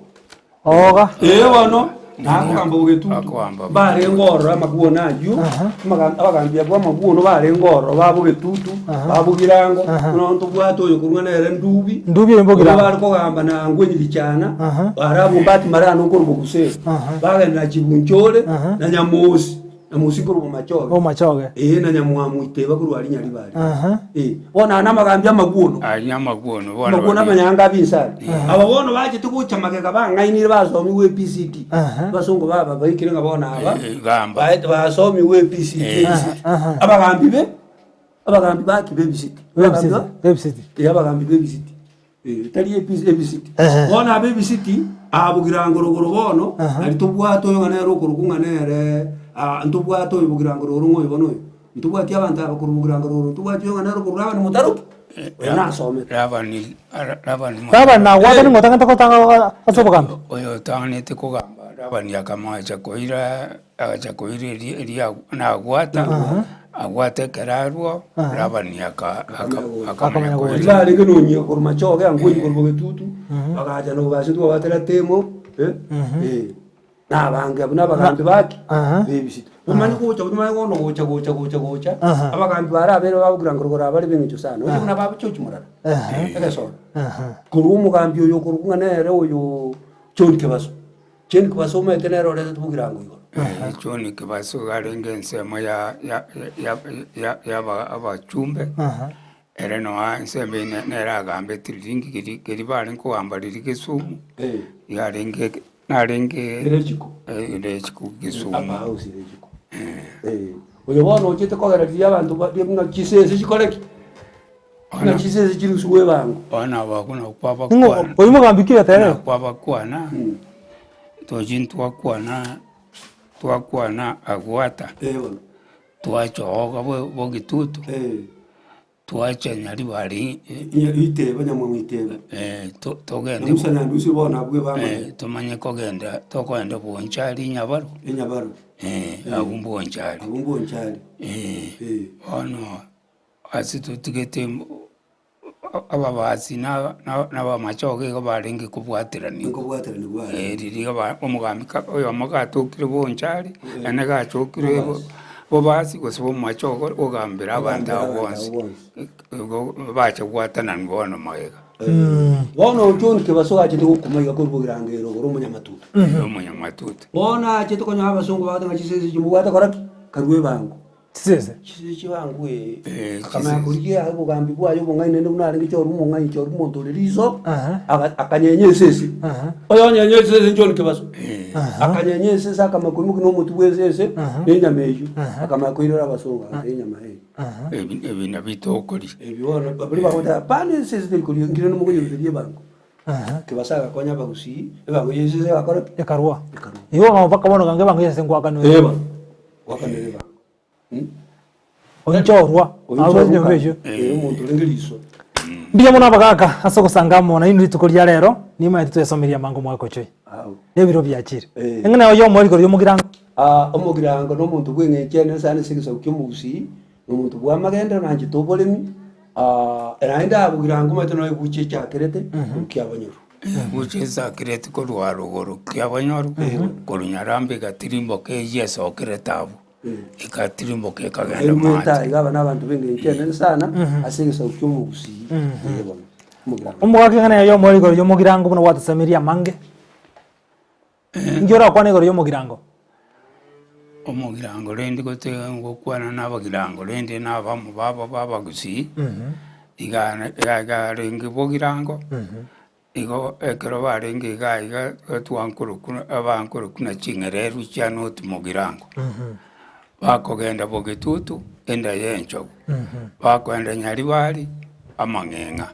Oga. Ee bono, nakogamba bogetutu, Akogamba mbarenge ororo amaguono ayio, amaga- abagambi abwo amaguono barenge ororo ba bogetutu, ba bogirango, buna ntobwate oyo korwa nere Ndubi, Ndubi oyo Bogirango. Oyo bare kogamba na Ngwenyi Bichana, Aha. bare abwo Mbati Marano nkorwa Boguseri, Aha. bagenda na Chibunchore, Aha. na Nyamosi, Nyamosi nkorwa Bomachoge. Bomachoge. Ee, na Nyamwamu Iteba korwa aria Nyaribari. Aha. Eh, bono aya namagambi amaguono. Aya amaguono bono Amaguono baria. amanyanga abinsari. Aba bono bachete gocha magega bang'ainire basomigwe ABCD. Aha. Abasongo baba baikire ng'a bono aba Eh, gamba. baete basomigwe ABCD. ABCD. Aha. Abagambi be abagambi baki b'ebisiti. Abagambi ba- Website. Eh, abagambi b'ebisiti. Eh, tari ABCD ebisiti. Ehe. Bono aba ebisiti, aa Bogirango rogoro bono, nari tobwate oyo ng'a nere okorokwa ng'a nere ah, ntobwate oyo Bogirango rogoro ng'a oyo bono oyo. Ntobwati abanto aba korwa Bogirango rogoro, ntobwati oyo ng'a nere okorwa Labani motaroki, oyo nasomete. Labani, Labani Labani nagwatani ng'a otang'ete gotanga ase obogambi. Oyo otang'anete kogamba Labani akamoacha koira agacha koira eria eria nagwata, agwate ekero arwo, Labani aka- aka- akamanya Akamanya koira. Riria barenge nonyia korwa machoge angwe korwa bogetutu, bagacha nobasio twabatera temo, eh, eh, nabange abwo nabagambi baki Aha. bebisito. Bomanye gocha bomanye bono gocha gocha gocha gocha, Aha. abagambi bare abere babogira ngorogoro abare beng'encho sana, oche buna babochochi morara, egesoro. Aha. Korwa omogambi oyo okorokwa ng'a nere oyo John Kebaso. John Kebaso omanyete nere oretete bogirango igoro. John Kebaso iga arenge ensemo ya ya ya ya ya aba abachumbe, Aha. ere noa ensemo eye ne- nere agambete riria nki keri keri barenge kogamba riria Kisumu, Eh. iga arenge narenge Ere riko. ere riko Kisumu. Upper house ere riko. Eh. Oyo bono ochete kogera riria abanto ba buna chisese chikore ki? Buna chisese chirusigwe ebango. Bono aba buna Ning'o kwabakwana oyo mogambi ki oterere? buna kwabakwana, tochi ntwakwana twakwana agwata, Eh bono. twachoga bo bogitutu, Eh. twacha nyaribari Iteba nyamwang'u iteba. to- togende Namusa nyandusi bono abwo ebamanya. tomanye kogenda tokogenda bonchari nyabaro Enyabaro. abwo mbonchari. Abwo mbonchari. Eh. Bono ase totigete ababasi na na abamachoge igo barenge kobwateraniwa. Nkobwateraniwa bare. Riria iga ba omogambi ka oyomo gatokire bonchari, naende gachokire bo. Bobasi gose bomoache ogambera abanto Ogambera abo abanto bonsi, abo bonsi. Igo bacha gwatananwa bono magega. Bono John Kebaso achete gokuma iga korwa bogirango ere igoro omonyamatuta. Omonyamatuta. Bono achete konyora abasongo bagoteba ng'a chisese echi mobwate kora ki? Karue ebango. Chisese. Chisese chibango ee. Eh, Akamanya chisese. korigia obogambi bwaye obong'aini naende buna arenge chorwa omong'aini chorwa omonto ore riso, Aha. aga akanyenya esese. Aha. Oyonyenya esese John Kebaso. Eh. Akanyenya esese akamanya koimokia na omotwe bwa esese, Aha. na enyama eywo. Aha. Akamanya koirera abasongo agateba enyama eye. Ebi ebi nabio tokoria. Ebi bono baria bagoteba hapana esese teri koria nkire nomokonyeruseria ebango. Kebaso agakonya abagusii, ebango ya esese egakora ki? Ekarua. Ekarua. Igo mpaka bono ganga ebango ya esese nkwakanwa Eh bono, gwakanwa ebango mh. Oinchorwa, Oinchorwa abwo nyomba eyio. Eh, omonto orenge riso. Mbuya mono abagaka ase ogosanga amo nainwe rituko ria rero, nimaete twesomeria amango omwaka ochoyo. Ao. Na ebiro biachire. Eh. Eng'ana oyo omoe rigoro riomogirango. Aa, omogirango nomonto bw'eng'encho enene sana ase egesaku ki'omogusii, nomonto bw'amagenderero nanchete oboremi, aa, naende abogirango omanyete noyo ebucha echakerete korwa kiabanyoru. Ebucha echakerete korwa rogoro kiabanyoru, korwa Nyarambe egatirimboka eyio esokerete abwo, egatirimboka ekagenda Eruete maate. iga aba nabanto b'eng'encho enene sana ase egesaku ki'omogusii, ee bono, omogirango. Omogaka eng'ana yaye omoe rigoro riomogirango buna gwatosemeria amange. Inki orakwane igoro y'omogirango? Omogirango rende gote ngokwana na abagirango rende na abamo babo ba abagusii, iga iga iga arenge bogirango, igo ekero barenge iga iga twankorokwa abankorokwa na ching'ereru chia north mogirango. Bakogenda bogetutu, enda ya enchogu, bakoenda nyaribari, amang'eng'a.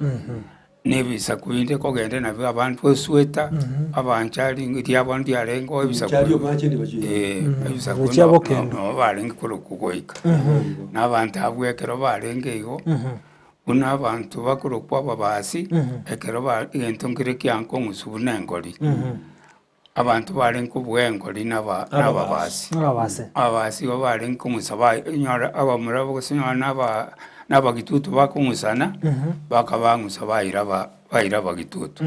Na ebisaku binde kogenda nabio abanto esweta, abanchari riabo ndiarenge oo ebisaku Chinchari omache ndibachiire. eh, ebisaku Gochia no- bokendo. no- nabo barenge korokwa goika. Na abanto abwo ekero barenge igo, buna abanto bakorokwa ababasi, ekero ba egento nkere kiankong'usu buna engori. Abanto barenge kobua engori naba nababasi. Nababasi. Ababasi igo barenge kong'usa ba enyora abamura gose nonya na aba na abagitutu bakong'usana, bakabang'usa baira aba baira abagitutu.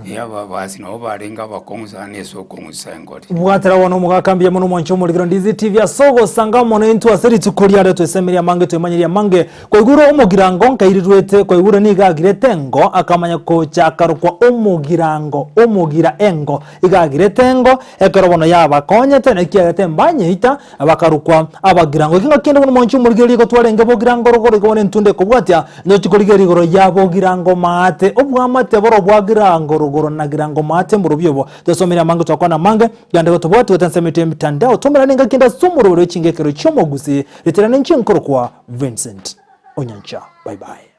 Eh ababasi nabo barenge abakong'u sana ase okong'usa engori. Bwatera bono omogaka mbuya mono omwanche omorigero Ndizi TV ase ogosanga mono intwe ase rituko riare twesemerie amange twemanyerie amange Kwaigure omogirango nkairirwete, kwaigure nigo agirete engo, akamanya gocha akarokwa omogirango, omogira engo. Iga agirete engo, ekero bono yabakonyete, na ekiagera mbanyeita, bakarokwa abagirango. Ekio ngaki kende bono mwanche omorigereria igo twarenge bogirango rogoro, igo bono entunda ekobwatia, ntochi korigereria igoro ya bogirango maate. Obwamate boro bwa girango rogoro na girango maate mborobio obo. Twesomire amange twakwana amange, gende gotobwati goeta ensemo yaito y'emitandao, tomerane engaki ende ase omoroberi bwe chingekero chi'omogusii, riterane inche nkorokwa Vincent Onyancha. Bye bye.